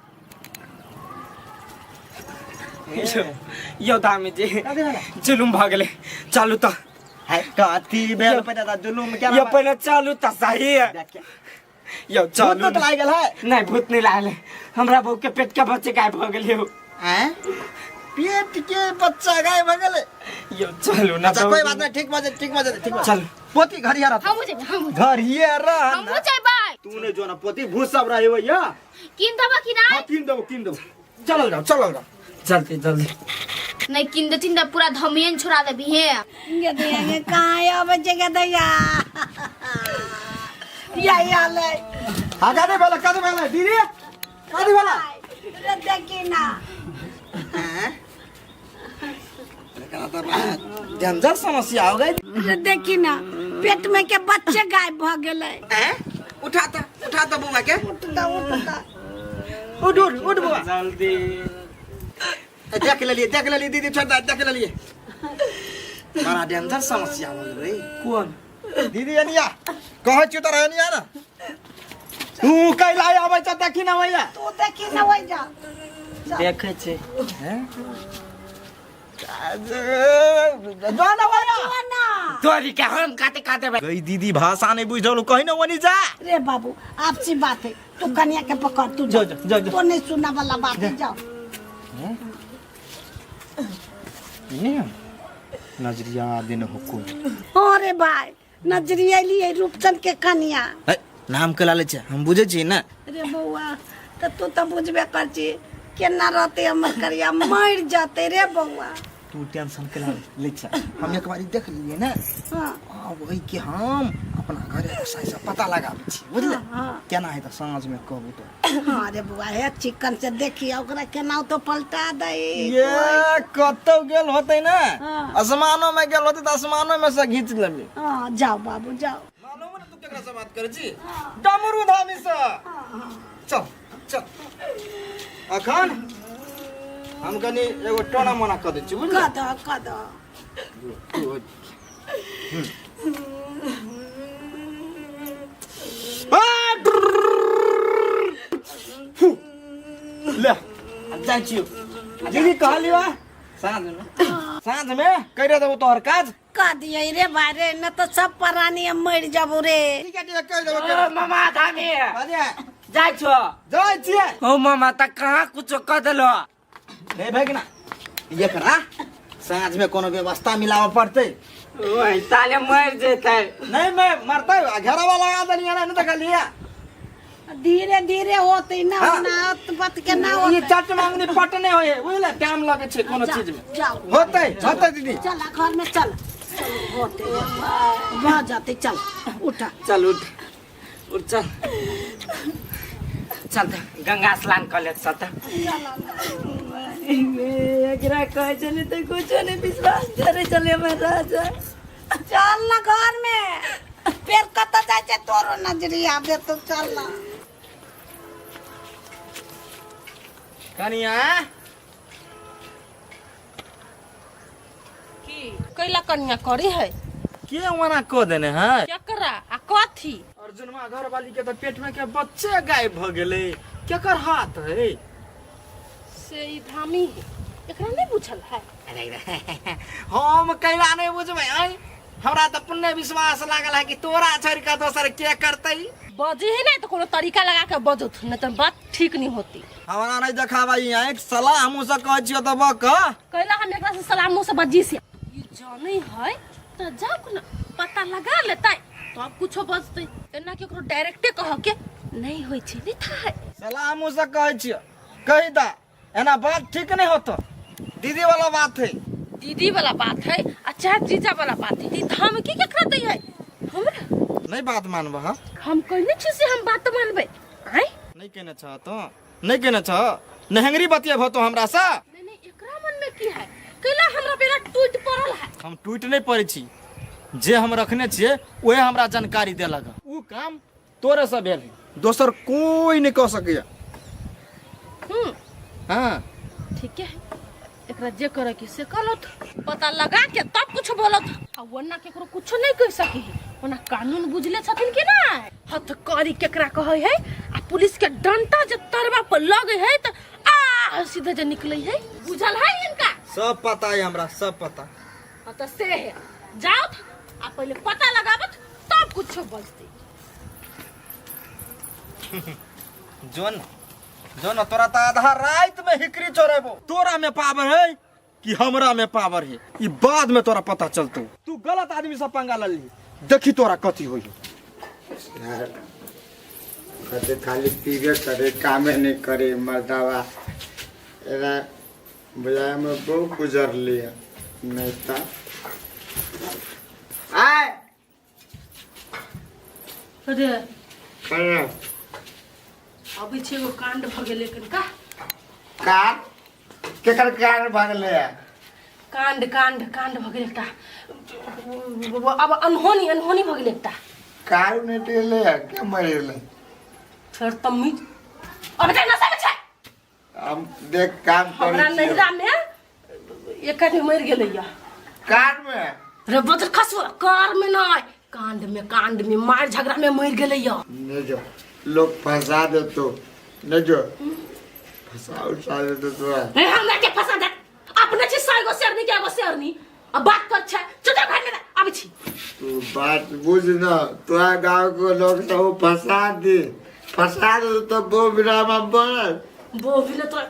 यौ दामी जी, जुलुम भऽ गेलै, चलू तऽ। है कथी भेल पहिले तऽ जुलुम केना? यौ पहिले चलू तऽ सही है। यौ चलू। भूत लागि गेल है? नहि, भूत नहि लागल है। हमरा बहू के पेट के बच्चे गायब भऽ गेल यौ। आँय, पेट के बच्चा गायब भऽ गेलै? यौ चलू ना। अच्छा, कोई बात नहीं, ठीक भऽ जेतै, ठीक भऽ जेतै, ठीक भऽ। चल। पोती घर रह। हमहूँ जेबै, हमहूँ। घर रह। हमहूँ जेबै। तू नहीं जो ना पोती, भूत सब रहे भैया। कीन देबऽ कि नहि? हाँ, कीन देबो, कीन देबो, चलल जाओ, चलल जाओ। जल्दी जल्दी। नहीं कीन देथिन तऽ पूरा धमियन छोड़ा देबी हे। गे दैया गे, कहाँ आबै छै गे दैया? या या ले। हाँ, कथी भेलै, कथी भेलै दीदी, कथी भेलै? रे देखी ना। एकरा तऽ बड़ा डेंजर समस्या हो गई। रे देखी ना, पेट में के बच्चे गायब भ गेलै। हैं, उठा तऽ, उठा तऽ बौआ के। उठता उठता। उठ उठ उठ बौआ। जल्दी। ए, देख लेलिए, देख लेलिए दीदी, छोड़ दे, देख लेलिए। बड़ा डेंजर समस्या हो गेलै। कोन दीदी? एनिया कहै छियौ तोरा, एनिया ना। तू कैला आबै छ? देखी ना भैया। तू देखी ना, वही जा। देखै छी। जो ना भैया। ना। तोरी के हम काते काते। गई दीदी, भाषा नहीं बुझल, कहीं ना वनी जा। रे बाबू, आपसी बात है, तू कन्या के पकड़, तू जो, जो, जो, जो। तो नहीं सुनना वाला बात है, जाओ। नजरिया दिन हुकुम। अरे भाई, नजरिया लिए रूपचंद के कन्या। नाम के लाले छै, हम बुझै छी ना। रे बौआ, तऽ तू तऽ बुझबे कर छी, केना रहते हमर करिया, मर जाते रे बौआ। तू टेंशन के ले छै, हम एक बारी देख लिए ना। हाँ। अब ओहि के हम अपना घरे गोसाई से पता लगाबै छी, बुझले? हाँ। केना है तऽ साँझ में कहबू तो। हाँ रे बौआ, हे चिकन से देखिए ओकरा केना तो पलटा दे। ये कतौ गेल होतै ना। हाँ। आसमानो में गेल होतै तऽ आसमानो में से घींच लेबै। हाँ, जाओ बाबू, जाओ। मालूम है ना तू केकरा से बात करै छी? डमरू धामी से। चल चल, अखन हम कनी एगो टोना मोना कऽ दै छी, बुझले? कऽ दो, कऽ दो। ले जाइ छियौ। दीदी, कहलियो साँझ में, साँझ में करि देबो तोहर काज। कह दिए रे भाई रे, न तो सब प्राणी हम मर जाबो रे। ठीक है, ठीक है, कहि देबो। ओ मामा धामी। बाजे। जाइ छो? जाइ छियै। ओ मामा, तऽ कहाँ कुछो कऽ देलो? रे भगिना, एकरा साँझ में कोनो व्यवस्था मिलाबऽ पड़तै। ओए साले मर जेतै। नहीं, मैं मरतै, घेरावा लगा देलियै ना, नहीं देखलियै? धीरे धीरे होते ना। हाँ। ना बात के ना ई होते। चट मांगनी पट नहीं होए, बुझले? टाइम लगे छै कोनो चीज में। जाओ। होतै, होतै दीदी। चल घर में चल, चल होते भऽ जाते, चल उठा। चल उठ उठ, चल चल तऽ गंगा स्नान कऽ ले, चल तऽ। एकरा कहै छलै तऽ कुछो नहि विश्वास करै छलै हमर राजा। चल ना घर में, फेर कतऽ जाइ छै तोरो नजरी आबे तो, चल ना। कनिया। की कैला कन्या करी है? के ओना कऽ देने है? केकरा आ कथी? अर्जुनमा घर वाली के तऽ पेट में के बच्चे गायब भऽ गेलै, केकर हाथ है? से ई धामी है, एकरा नहीं बुझल है। हम कैला नहीं बुझबै? आँय, हमरा तऽ पुण्य विश्वास लागल है कि तोरा छोड़ि कऽ दोसर के करतै। बजे है नहीं तो कोनो तरीका लगा के बजत, नहीं तो बात ठीक नहीं होती। हमरा नहीं देखाबै आँखि, सलाह हमहूँ सब कहै छियौ तऽ बक। कैला हम एकरा से सलाह मुँह से बजी से ई जानै है तो जाओ ना पता लगा लेतै तब कुछो बजतै, एना के ओकरो डायरेक्टे कह के नहीं होइ छै, नहीं था है। सलाह हमहूँ सब कहै छियौ, कहि दा, एना बात ठीक नहीं होतो, दीदी वाला बात है। दीदी वाला बात है आ चाहे जीजा वाला बात है, धमकी केकरा दै है? हमरा नहीं बात मानबह? हाँ? हम कहने छी से हम बात मानबै? आय? नहीं केने छह तो, नहीं केने छह, नेहंगरी बतियेबह तो हमरा से। नहीं नहीं, एकरा मन में की है? कैला हमरा बेरा टूट पड़ल है? हम टूटि नहीं पड़ै छी, जे हम रखने छियै ओहे हमरा जानकारी देलक, उ काम तोरे से भेल है, दोसर कोई नहीं कह सकैया। हम्म। हाँ। ठीक है। एकरा जे करे के से करत पता लगा के तब कुछ बोलत आ ओना केकरो कुछ नहीं कह सकी है ओना कानून बुझले छथिन कि ना हथकड़ी केकरा कहै है आ पुलिस के डंटा जे तरवा पर लगे है त आ सीधे जे निकले है बुझल है इनका सब पता है हमरा सब पता। हाँ तो से है जाओ आ पहले पता लगावत तब कुछ बजते। जोन जोन तोरा त आधा रात में हिकरी चोरेबो। तोरा में पावर है कि हमरा में पावर है ई बाद में तोरा पता चलतो। तू गलत आदमी से पंगा लली, देखी तोरा कथी होई। यार कते खाली पीबे करे कामे नहीं करे मर्दावा। एरा बुझाय में बहुत गुजर लिया नहीं तो आय। अरे अरे अभी छे एगो कांड भ गेलै कनका। कांड केकर कांड भ गेलै? कांड कांड कांड भ गेलै एकटा। अब अनहोनी अनहोनी भ गेलै एकटा। कार नहीं टेले के मर गेलै? फेर तमीज अब जा नशा में छै। हम देख काम करै हमरा छियै। नैहरा में एक आदमी मर गेलै या कार में? रे बदर खसुआ कार में नहीं, कांड में, कांड में मार झगड़ा में मर गेलै या। नहीं जो लोग फंसा देतो, नहीं जो फंसा उठा देतो तोरा। ए हमरा के फंसा दे अपने छी सौ गो शेरनी के एगो शेरनी अब बात कर छै चुप घर में आबै छी। तू बात बुझ न, तोरा गांव के लोग सब फंसा दे, फंसा दे तो बो बिरामा बनल। बो भी तो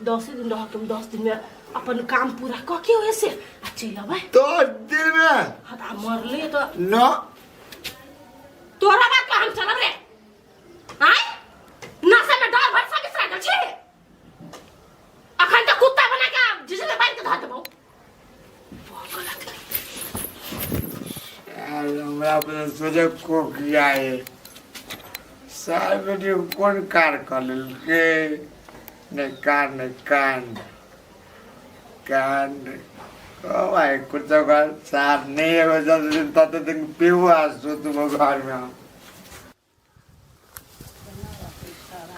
10 दिन रह के 10 दिन में अपन काम पूरा क के होए से आ चल अबै। 10 दिन में? हां त मरले तो न तोरा बात पर हम चलब रे। आय नशा में डर भर सके सरागल छी अखन त कुत्ता बना के जिसने बांध के धर देबौ। यार हमरा अपना सोचे कोकिया है सार बेटी कोन कार कर लेलकै? नहीं कार नहीं कांड कांड। ओ भाई कुछ तो कर सार नहीं है जब दिन तब दिन पीऊ आ सुतबो घर में हम।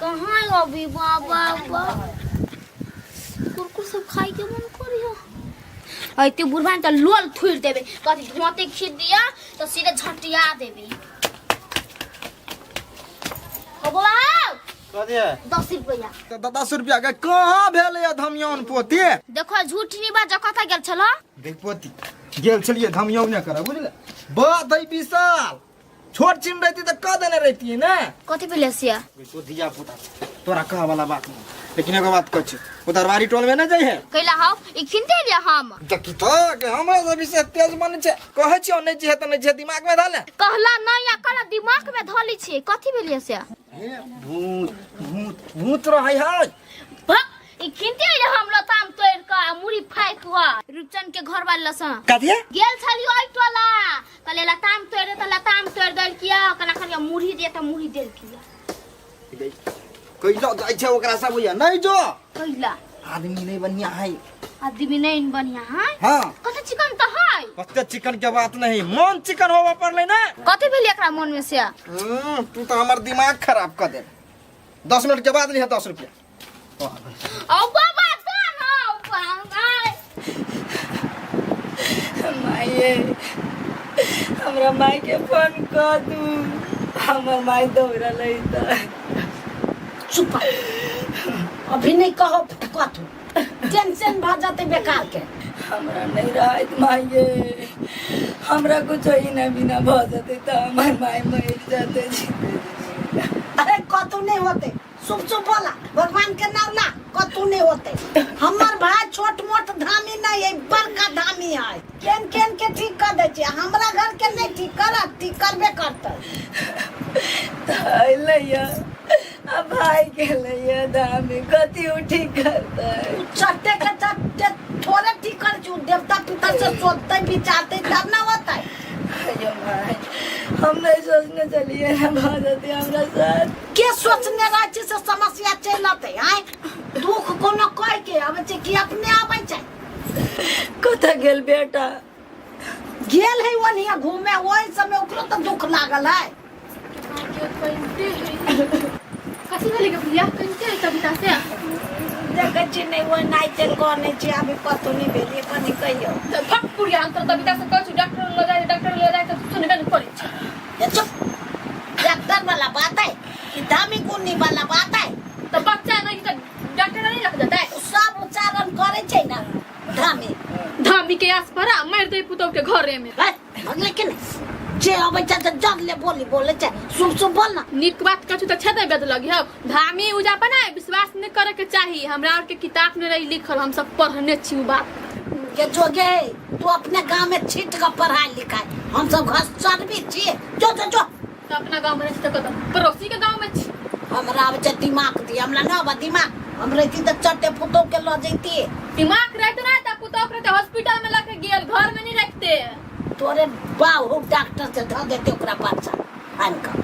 कहाँ है अभी बाबा बाबा कुरकुर सब खाई के मन करियो। ऐते बुढ़बा त लोल थुर देबे कथी धोते खींच दिया तो सीधे झटिया देबे। ओ बाबा कथी है? 10 रुपया। त 10 रुपया के कहाँ भेलै या धमियान पोती? देखो झूठ नहीं बात कथा गेल छलो। देख पोती गेल छलियै धमियौने करऽ बुझले, बात है विशाल छोट छिन रहती त कह देने रहती ने। कथी भेलै से? तो धिया पुता तोरा कह वाला बात नहीं, लेकिन एगो बात कहै छी उधरवारी टोल में न जाइ है। कैला हौ ई खिनते लिया हम। देखी तो के हमरा सब विशेष तेज मन छै, कहै छियौ नहि छै त नहि छै दिमाग में धले। कहला नहीं या कहला दिमाग में धली छी कथी भेलै से? हे भूत भूत भूत रहै है। भक ई खिनते लिया हम लताम तोड़ के आ मुड़ी फाइक के रूपचंद के घर वाला लसन। कथी? गेल छलियो ओइ टोला कहले लताम तोड़ दे त लताम तोड़ देलकिया, कना खनिया मुरही दे त मुरही देलकिया। कैला जाइ छै ओकरा सब होइया नहीं जो कैला आदमी नहीं बढ़िया है। आदमी नहीं बढ़िया है? हाँ। कते चिकन त है? कते चिकन के बात नहीं, मन चिकन होबा पड़लै ना। कथी भेल एकरा मन में से? तू तो हमर दिमाग खराब कर दे। 10 मिनट के बाद लिहे 10 रुपया। ओ बाबा ना बाबा माये हमरा माई के फोन कर दू, हमर माई दौड़ल है त। चुप अभी नहीं कहो कथू, टेंशन भ जाते बेकार के। हमरा नहीं रहत माये, हमरा कुछ ही ना बिना भ जाते त हमर माई मर जाते। अरे कथू नहीं होते, चुप चुप बोला भगवान के नाम ला, कथू नहीं होते। हमर भाई छोट मोट धामी नहीं है, बड़का धामी है। केन केन के ठीक कर दे छे, हमरा घर के नहीं ठीक कर, ठीक करबे करते। त लैया अब भाई के लैया धामी कथी उ ठीक करते? चट्टे के चट्टे थोड़े ठीक कर छु, देवता पितर से सोचते विचारते तब ना होता है। अयो भाई हम नहीं सोचने चलिए ना भा जाते हमरा साथ। के सोचने रहे छी से समस्या चलि अतै आँय? दुख कोनो कह के आबै छै कि अपने आबै छै? कतऽ गेल बेटा? गेल है ओनिया घूमे, ओहि समय ओकरो तऽ दुख लागल है। कथी भेलै गे भैया? कनिते है कविता से? देखै छी नहि ओहि नाइते कनै छी अभी कतहु नहि भेलियै कनि कहियौ। तऽ भक बुढ़िया, हम तोरा तबिता से कहै छी डॉक्टर लग जाय, डॉक्टर लग जाय, तऽ तू सुनबे नहि करै छी। ए चुप, डॉक्टर वाला बात है कि धामी गुन्नी वाला बात है? तऽ बच्चा नहि तऽ डॉक्टर नहीं लग जेतै? ओ सब उच्चारण करै छै ने धामी। धामी के आस पर आ मारि दे पुतौह के घरे में। है, भगले के नहि जे अबै छै तऽ जग ले बोली बोलै छै, सुन सुन बोल ना। नीक बात कहै छी तऽ छेदे बेद लगी हौ। धामी उजा पर ना विश्वास नहीं करे के चाही। हमरा और के किताब में रही लिखल, हम सब पढ़ने छी उ बात। के जोगे तू अपने गांव में छीट के पढ़ाई लिखाई, हम सब घर चढ़बी छियै। जो जो जो। तऽ अपना गाँव में रहै छी तऽ कतऽ पड़ोसी के गाँव में छी। हमरा आबै छै दिमाग दी, हमरा ना आबै दिमाग। हम रहती तऽ चटे पुतोह के लऽ जैती। दिमाग रहते ना तऽ पुतौह के रहते हॉस्पिटल में लके गेल, घर में नहीं रखते। तोरे बाहु डॉक्टर से धऽ देते ओकरा बच्चा आनि कऽ।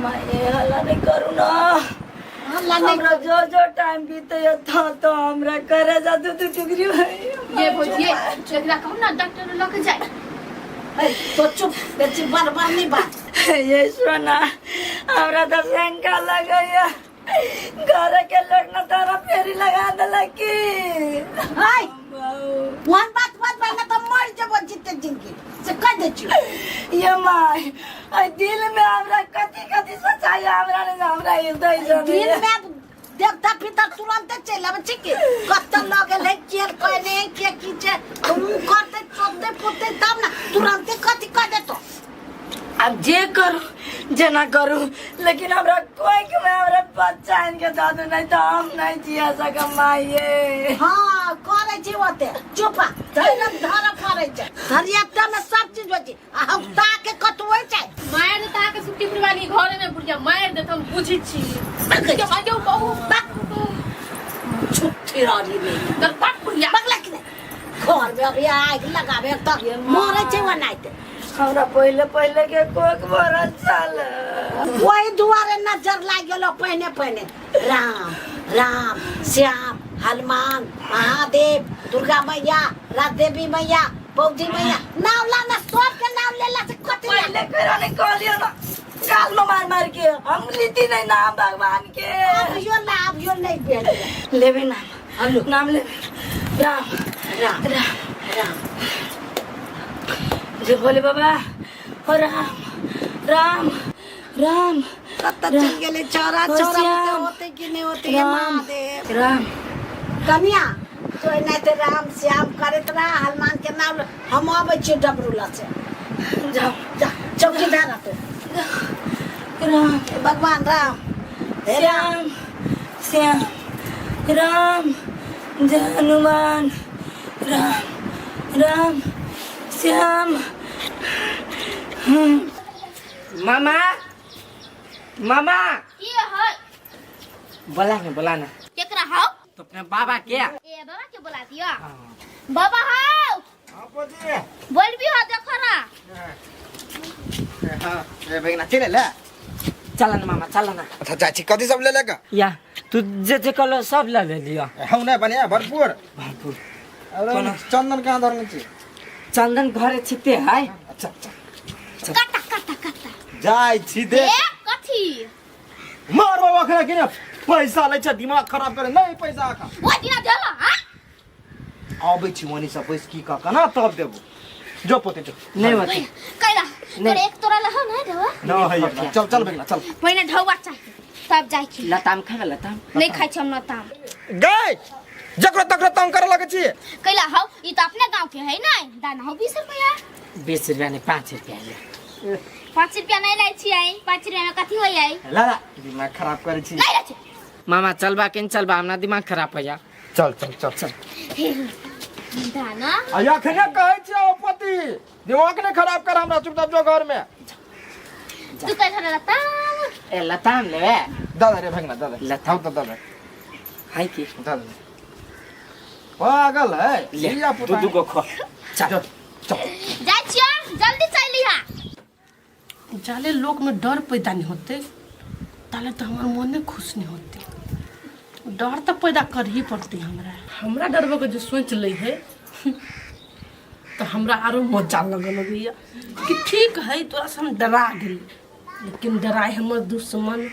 माये हल्ला नहीं करू ना। हल्ला नहीं। हमरा जो जो टाइम बीते था तो हमरा करे जा दू दू टुकड़ी भाई। ये भौजी, एकरा कहू ना डॉक्टर लके जाए। ए, तो चुप, बेसी बड़बड़ नहीं बात। ये सोना, हमरा तो शंका लगैया घर के लोग न तारा फेरी लगा देलक की। हाय, वन बात बात बात तो मर जबो जीते जिंदगी से कह दे छियो। ये माय, आई दिल में हमरा कथी कथी सोचाई हमरा ने, हमरा हृदय से दिल में देवता पितर तुरंत चलि आबै छै कि कतऽ लऽ गेलै, के कहने के की छै, तऽ उ करतै चोतै पोतै तब ने तुरंते कथी कह देतो। अब जे करू जेना करू, लेकिन हमरा कोई के में हमरा बच्चा आनि के दऽ दू, नहीं तो हम नहीं जिया सकब माये। हाँ करै छी ओते चुप, धैर्य धरऽ पड़ै छै, धैर्यता में सब चीज होइ छै आ हम ताके कतबै छै। मारि देत अहाँके सुट्टी पुरवानी घरे में बुढ़िया मारि देत, हम बुझै छी। आगे कहू। छुट्टी रही नहीं। तर बाप बुढ़िया। बगला कि नहीं घर में अभी आग लगाबे तऽ मरै छै ओनाहिते। हमरा पहिले पहिले के कोक भरल छल, ओहि दुआरे नजर लागि गेलो। पहिने पहिने राम राम श्याम हनुमान महादेव दुर्गा मैया राजदेवी मैया बौद्धि मैया नाम लाना, सबके नाम लेला से कथी लाग? पहले करो नहीं कहलियो ना, गाल में मार मार के हम लीती नहीं नाम भगवान के। अब यो ना, अब यो नहीं भेल। लेबे नाम। हेलो। नाम लेबे, राम राम राम राम। जय भोले बाबा, हो राम राम राम। कतऽ चलि गेलै चौरा? हो चौरा श्याम। होते कि नहि होते हे राम महादेव। राम। कनिया, तो एनाहिते राम श्याम करैत रह, हनुमान के नाम। हम अबै छियै डबरू से। जाओ। जा, चौकी धारा तो। राम। हे भगवान राम, हे राम। श्याम श्याम राम, जय हनुमान, राम राम श्याम। मामा, मामा। की है? बोला ना, बोला ना। केकरा हौ? तो अपने बाबा के। ए बाबा के बोला दियो। बाबा हौ। हाँ पोती। बोल भी हो, देखो ना। हाँ ए भगना, चले ले। चल ना मामा, चल ना। अच्छा चाची, कथी सब ले लेगा? या तू जे जे कहलो सब ले ले लियो। हम नहीं बनिया भरपूर। भरपूर। अरे कोना? चंदन कहाँ धरने छी? चंदन घरे छिते है। अच्छा अच्छा। कता कता कता? जाय छी ए देख। कथी? मार बाबा खरा कि ने पैसा लै छै, दिमाग खराब करे नहीं पैसा आखा। ओ दिना देला हां? आबै छी वनी सब बैस की कह ना तब देबो। जो पोते जो। नहीं होते। कैला? नहीं। तोरे एक तोरा लह ना ढौआ? ना है, चल चल बेगना चल। पहिने ढौआ चाहिए तब जाय छी। लताम खाबे लताम? नहीं खाइ छी हम लताम। गए जकरो तकरो तंग करे लगे छी। कैला हौ, ई त अपने गांव के है नै, दान हौ 20 रुपया। 20 रुपया नहीं, 5 रुपया ले। 5 रुपया नहीं लै छी। आई 5 रुपया में कथी होई आई? ला ला, दिमाग खराब करे छी। नहीं लै छी। मामा, चलबा के चलबा, हमरा दिमाग खराब हो जा। चल चल चल चल। दाना। आ अखने कहै छी ओ पति, दिमाग नहीं खराब कर हमरा, चुपचाप जो घर में। तू कैसा लताम? ए लताम लेबे? दादा रे भगना दादा। लताम। हम तो दादा है की? दादा पागल है। ले। लिया दू पुता। दू गो खो, चल। चल चल। जाय छियो, जल्दी चल लिहा। जाले लोक में डर पैदा नहीं होते ताले तो हमार मने खुश नहीं होते। डर तो पैदा कर ही पड़ती हमरा। हमरा डरबे के जो सोच लै है तो हमरा आरो मजा लगे लगैया कि ठीक है, तोरा से हम डरा गेली, लेकिन डराए हमर दुश्मन।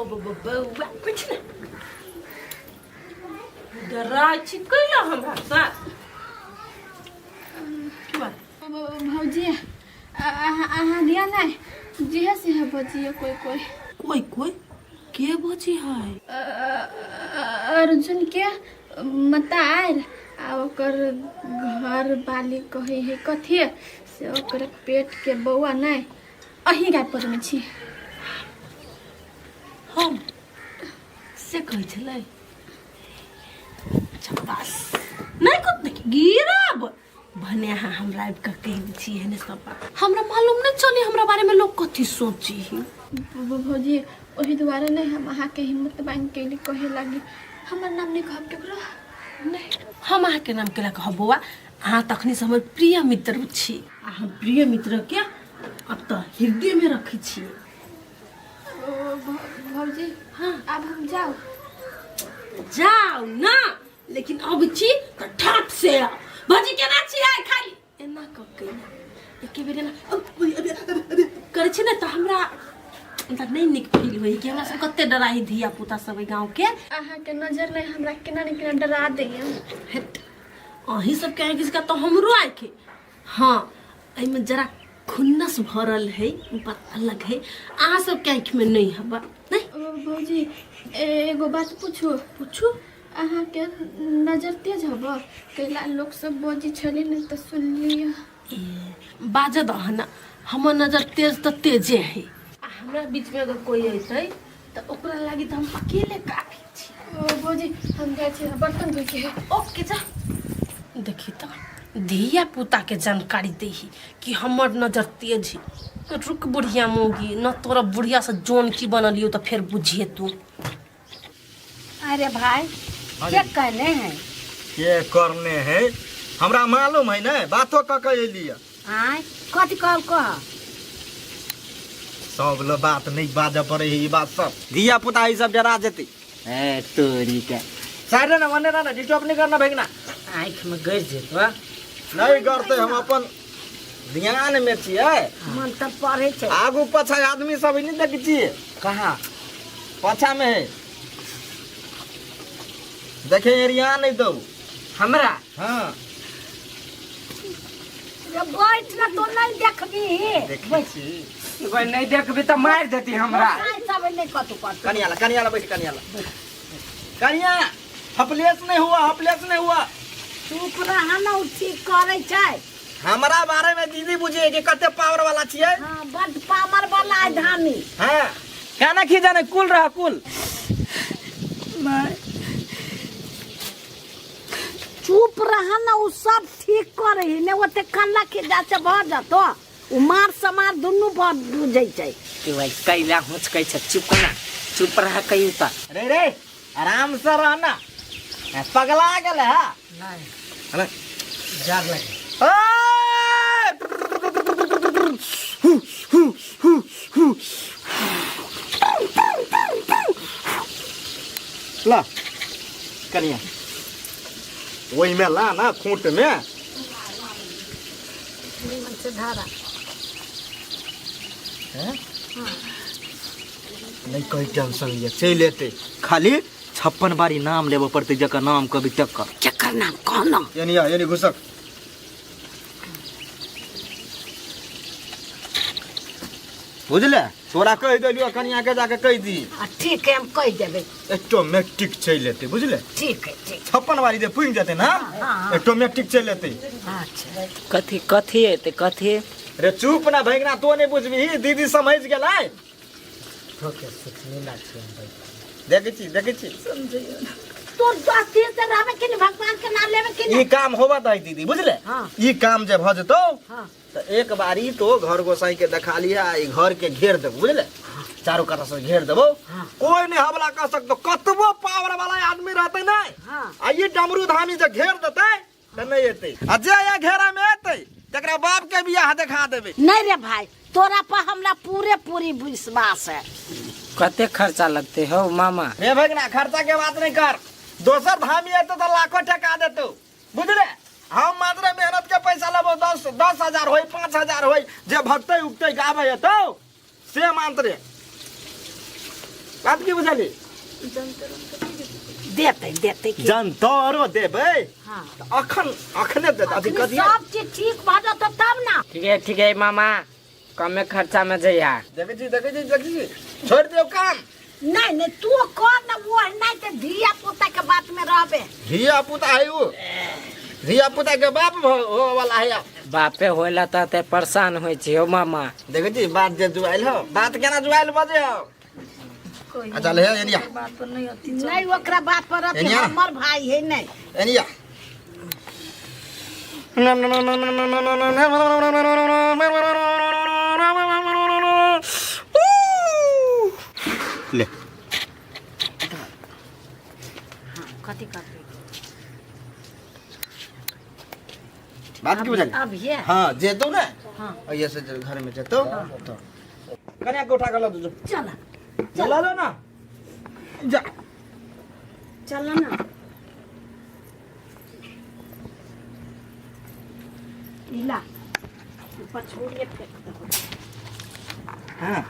बौआ कुछ ने डराइ छी कैला हमरा से की बात? भौजी, अहाँ दिया नहीं जिहे से बजिए कोई कोई। कोई कोई के बची है? अर्जुन के मतार आ ओकर घर बाली कहै है कथी से ओकर पेट के बौआ नहीं अहीं गाय पर में छी। हम से कहै छलै? अच्छा बस नहीं कुछ नहीं गिरब भने अहाँ हमरा आबि कऽ कहै छी एहने सब बात। हमरा मालूम नहीं चली हमरा बारे में लोग कथी सोची। भौजी, ओही दुआरे नहीं हम अहाँके हिम्मत बान्हि के अयली कहे लागी, हमर नाम नहीं कहब केकरो। नहीं, हम अहाँके नाम केला कहब बौआ? अहाँ तखनी से हमर प्रिय मित्र छी आ हम प्रिय मित्रके अब तऽ हृदयमे रखै छी। भौजी। हाँ। आब हम जाउ? जाउ ना, लेकिन अब छी तऽ ठाट से आउ। भौजी केना छी आइ? खाली एना कऽ के एके बेर एना करै छी ने तऽ हमरा मतलब नहि नीक फील होइ कि हमरा सब कते डराही धिया पुता सब एहि गाँवके। अहाँके नजर नहीं हमरा केना ने केना डरा दैया। हेट, अहीं सबके आँखि इसका तऽ हमरो आँखि। हाँ, एहिमे जरा खुन्नस भरल है, बात अलग है। अहाँ सबके आँखिमे नहि हबा नहि। ओ भौजी, एगो बात पूछू? पूछू। अहाँके नजर तेज हब कैला लोक सब बजी छलै ने तऽ सुनलियै। ए, बाजऽ दह ने, हमर नजर तेज तऽ तेजे है आ हमरा बीचमे अगर कोइ अयतै तऽ ओकरा लागी तऽ हम अकेले काफी छी। ओ भौजी, हम जाइ छी, बर्तन धोइके है। ओके, जा। देखी तऽ धिया पुताके जानकारी दै कि हमर नजर तेज है। रुक बुढ़िया मौगी, न तोरा बुढ़िया से जोन की बनलियो तऽ फेर बुझिए तू। अरे भाई, के कहने है? के करने है हमरा मालूम है ने, बातो कऽ के एलियै। आय, कथी कहल कह? सब ल बात नहीं बाजऽ पड़े है, ई बात सब धिया पुता ई सब डरा जेतै। ए तोरी के साइड ना वने ना, डिस्टर्ब नहीं करना भगना। आँखि में गड़ जेतो। नहीं करते, हम अपन ध्यान में छियै। मन तऽ पढ़ै छै। आगू पाछा आदमी सब नहीं देखै छियै? कहाँ? पाछा में है, देखे एरिया नहीं दो। हमरा? हाँ। रे बैठ ना, तो नहीं देखबी। देखै छी। भाई, नहीं देखबी तऽ मारि देती हमरा। आइ सब नहीं कतू करतौ। कनिया ला, कनिया ला बैठ, कनिया ला। कनिया, हपलेस नहीं हुआ, हपलेस नहीं हुआ। चुप रह न, उ ठीक करै छै। हमरा बारे में दीदी बुझे कि कते पावर वाला छियै। हाँ, बड पावर वाला है धामी। हाँ, खाना खी जाने कुल रहा कुल। चुप रह न, उ सब ठीक करै है ने, ओते कन्ना के जाचे भऽ जतो। उ मार समार दुनू भऽ बुझै छै। कि भाई कैला हुचकै छै? चुप ना, चुप रह कहियो तऽ। रे रे, आराम से रहना, पगला गेल है? नहीं। अरे डर लगे। ओए! हु, हु, हु, हु। ला कनिया, ओहिमे ला ना खूंट में। निमन से धारा। हैं? नहीं कोई टेंशन लिया, चलि एतै। खाली 56 बारी नाम लेबऽ पड़तै, जकर नाम कभी तकर। केकर नाम कहना? यानी आ, यानी घुसक। बुझले, तोरा कहि देलियो, कनिया के जाके कहि दी। आ ठीक है, हम कहि देबै। ऑटोमेटिक चलि एतै, बुझले? ठीक है, ठीक। 56 बारी दे पुनि जेतै ना, ऑटोमेटिक चलि एतै। अच्छा। कथी कथी एतै कथी? रे चुप ना भैगना, तो नहीं बुझबिही, दीदी समझ गेलै। देखै छी, देखै छी। तू 10 दिन से रहबे कि नहीं, भगवान के नाम लेबे कि ई नहीं? काम होबा दही दीदी, बुझले? हाँ। ई काम जे भऽ जेतौ हाँ। तऽ एक बारी तो घर गोसाई के देखा लिया, ई घर के घेर देबो, बुझले? चारू कात से घेर देबो। हाँ। कोई नहीं हमला कर सकतो, कतबो पावर वाला आदमी रहतै नहीं। हाँ। आ ई डमरू धामी जे घेर देतै तऽ नहीं एतै, आ जे ये घेरा में एतै तकरा बाप के बियाह देखा देबै। नहीं रे भाई, तोरा पर हमरा पूरे पूरी विश्वास है। कते खर्चा लगते हो मामा? रे भगना, खर्चा के बात नहीं कर, दोसर धामी एतौ तऽ लाखो टका देतौ, बुझले? हम मात्र मेहनत के पैसा लेबो, 10,000 होई, 5,000 होई, जे भगतै उगतै गाबै एतौ से मात्र। बात की बुझली देतै देतै की जंतरो देबै हाँ तऽ अखन अखने देत अथी अखनी कदिया सब चीज ठीक भऽ जेतौ तब ना ठीक है ठीक है मामा कमे खर्चा में जइहा देखै छी देखै छी देखै छी छोड़ि दियौ काम नहीं नहीं तू कर ना वो नहीं तो धिया पुता के बात में रहबे धिया पुता है उ धिया पुता के बाप हो वाला है आब। बापे होला त ते परेशान होइ छी हो मामा देखै छी बात जे जुआइल हो बात केना जुआइल बजे हो अच्छा ले एनिया बात पर नहीं होती नहीं ओकरा बात पर अथी एनिया। हमर भाई है नहीं एनिया ले कथी करबे बात की बुझल अब ये हाँ जेतौ ने हाँ। ये से जे घर में जेतौ तो कन्या के उठा के ल दो चल चला लो ना जा चल ना इला ऊपर छोड़िए फेंक दहो हाँ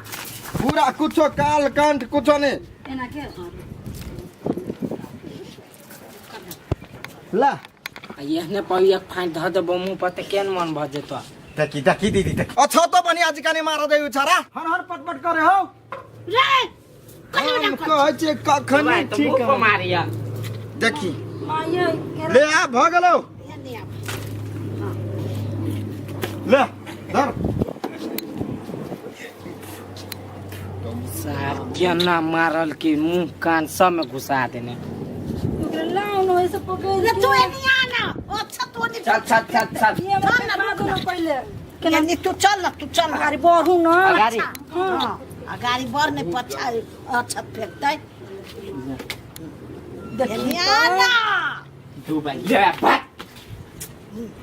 पूरा कुछो काल कंठ कुछो नहीं एना के हाँ ला आ एहने पविया फाँट धऽ देबो मुँह पर तऽ केहन मन भऽ जेतौ देखी देखी दीदी देखी अच्छा तो बढ़िया जी कने मारा दे छारा हर हर पटपट करे हो रे कनी हम कहै छियै कखन भाई, तऽ ठीक मुँह पर है मारिया देखी माये ले आ भ गेलौ एने आब ले धर साहब केना मारल कि मुँह कान सब में घुसा देने ओकरा लाउन होय से पकड़ रे तू एने आ ना अच्छा तू एने चल चल चल चल ये हमरा फेंकवा दो ना पहिले केना तू चल ना तू चल ना अगाड़ी बढ़ू ना अगाड़ी हाँ आ गाड़ी बढ़ नहीं पछा अच्छा फेंकतै देखी एने आ ना दू भाई ले भाग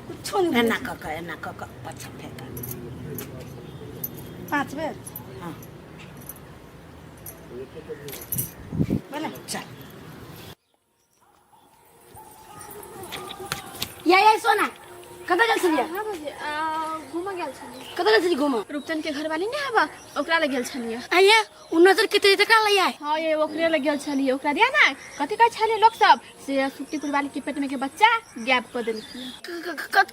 कुछो नहीं एना कऽ कऽ एना कऽ कऽ पछा फेंक पाँच बेर बोले चल या या सोना कतऽ गेल छलियै हाँ भौजी घूमऽ गेल छलियै कतऽ गेल छलियै घूमऽ रूपचंद के घरवाली नहि हवा ओकरा लग गेल छलियै आइए उ नजर के तकरा लग आय हाँ ये ओकरे लग गेल छलियै ओकरा दिया ने कथी कहै छलियै लोक सब से सुट्टीपुर वाली के पेट में के बच्चा गायब कऽ देलकै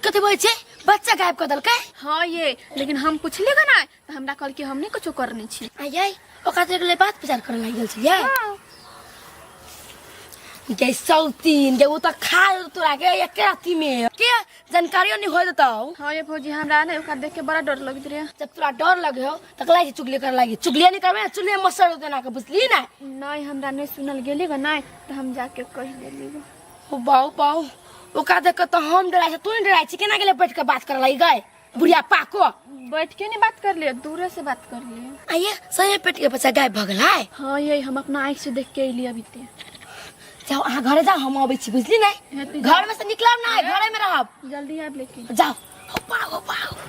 कथी बोलै छै बच्चा गायब कऽ देलकै हाँ ये लेकिन हम पुछलियै गो ने तऽ हमरा कहलकै हम नहि कुछो करने छी आइए ओकरा तक ले बात विचार करे लागि गेल छलियै गे सौतीन गे ओ तऽ खा लेतौ तोरा के एके राति में के जानकारियो नहीं हो देतौ हाँ ये भौजी हमरा ने ओकरा देख के बड़ा डर लगैत रहे जब तोरा डर लगे हो तक लागि चुगली करे लागि चुगली नहीं करबे चुगली मसर देना के बुझली ना नहीं हमरा नहीं सुनल गेली गो नहीं तऽ हम जाके कहि देली गो ओ बाऊ बाऊ ओकरा देख के तो हम डराइ छी तू नहीं डराइ छी केना गेले बैठ के बात करे लागि गए बुढ़िया पाको बैठ के नहीं बात कर लिए दूरे से बात कर लिए आइए सही में पेट के बच्चा गायब भऽ गेल है हाँ ये हम अपना आँख से देख के अलिए अभी ते जाओ अहाँ घरे जाओ हम अबै छी बुझली नहीं हेतै। घर में से निकलब ना घरे में रहब जल्दी आबि लेकिन जाओ हो पाओ हो पाओ।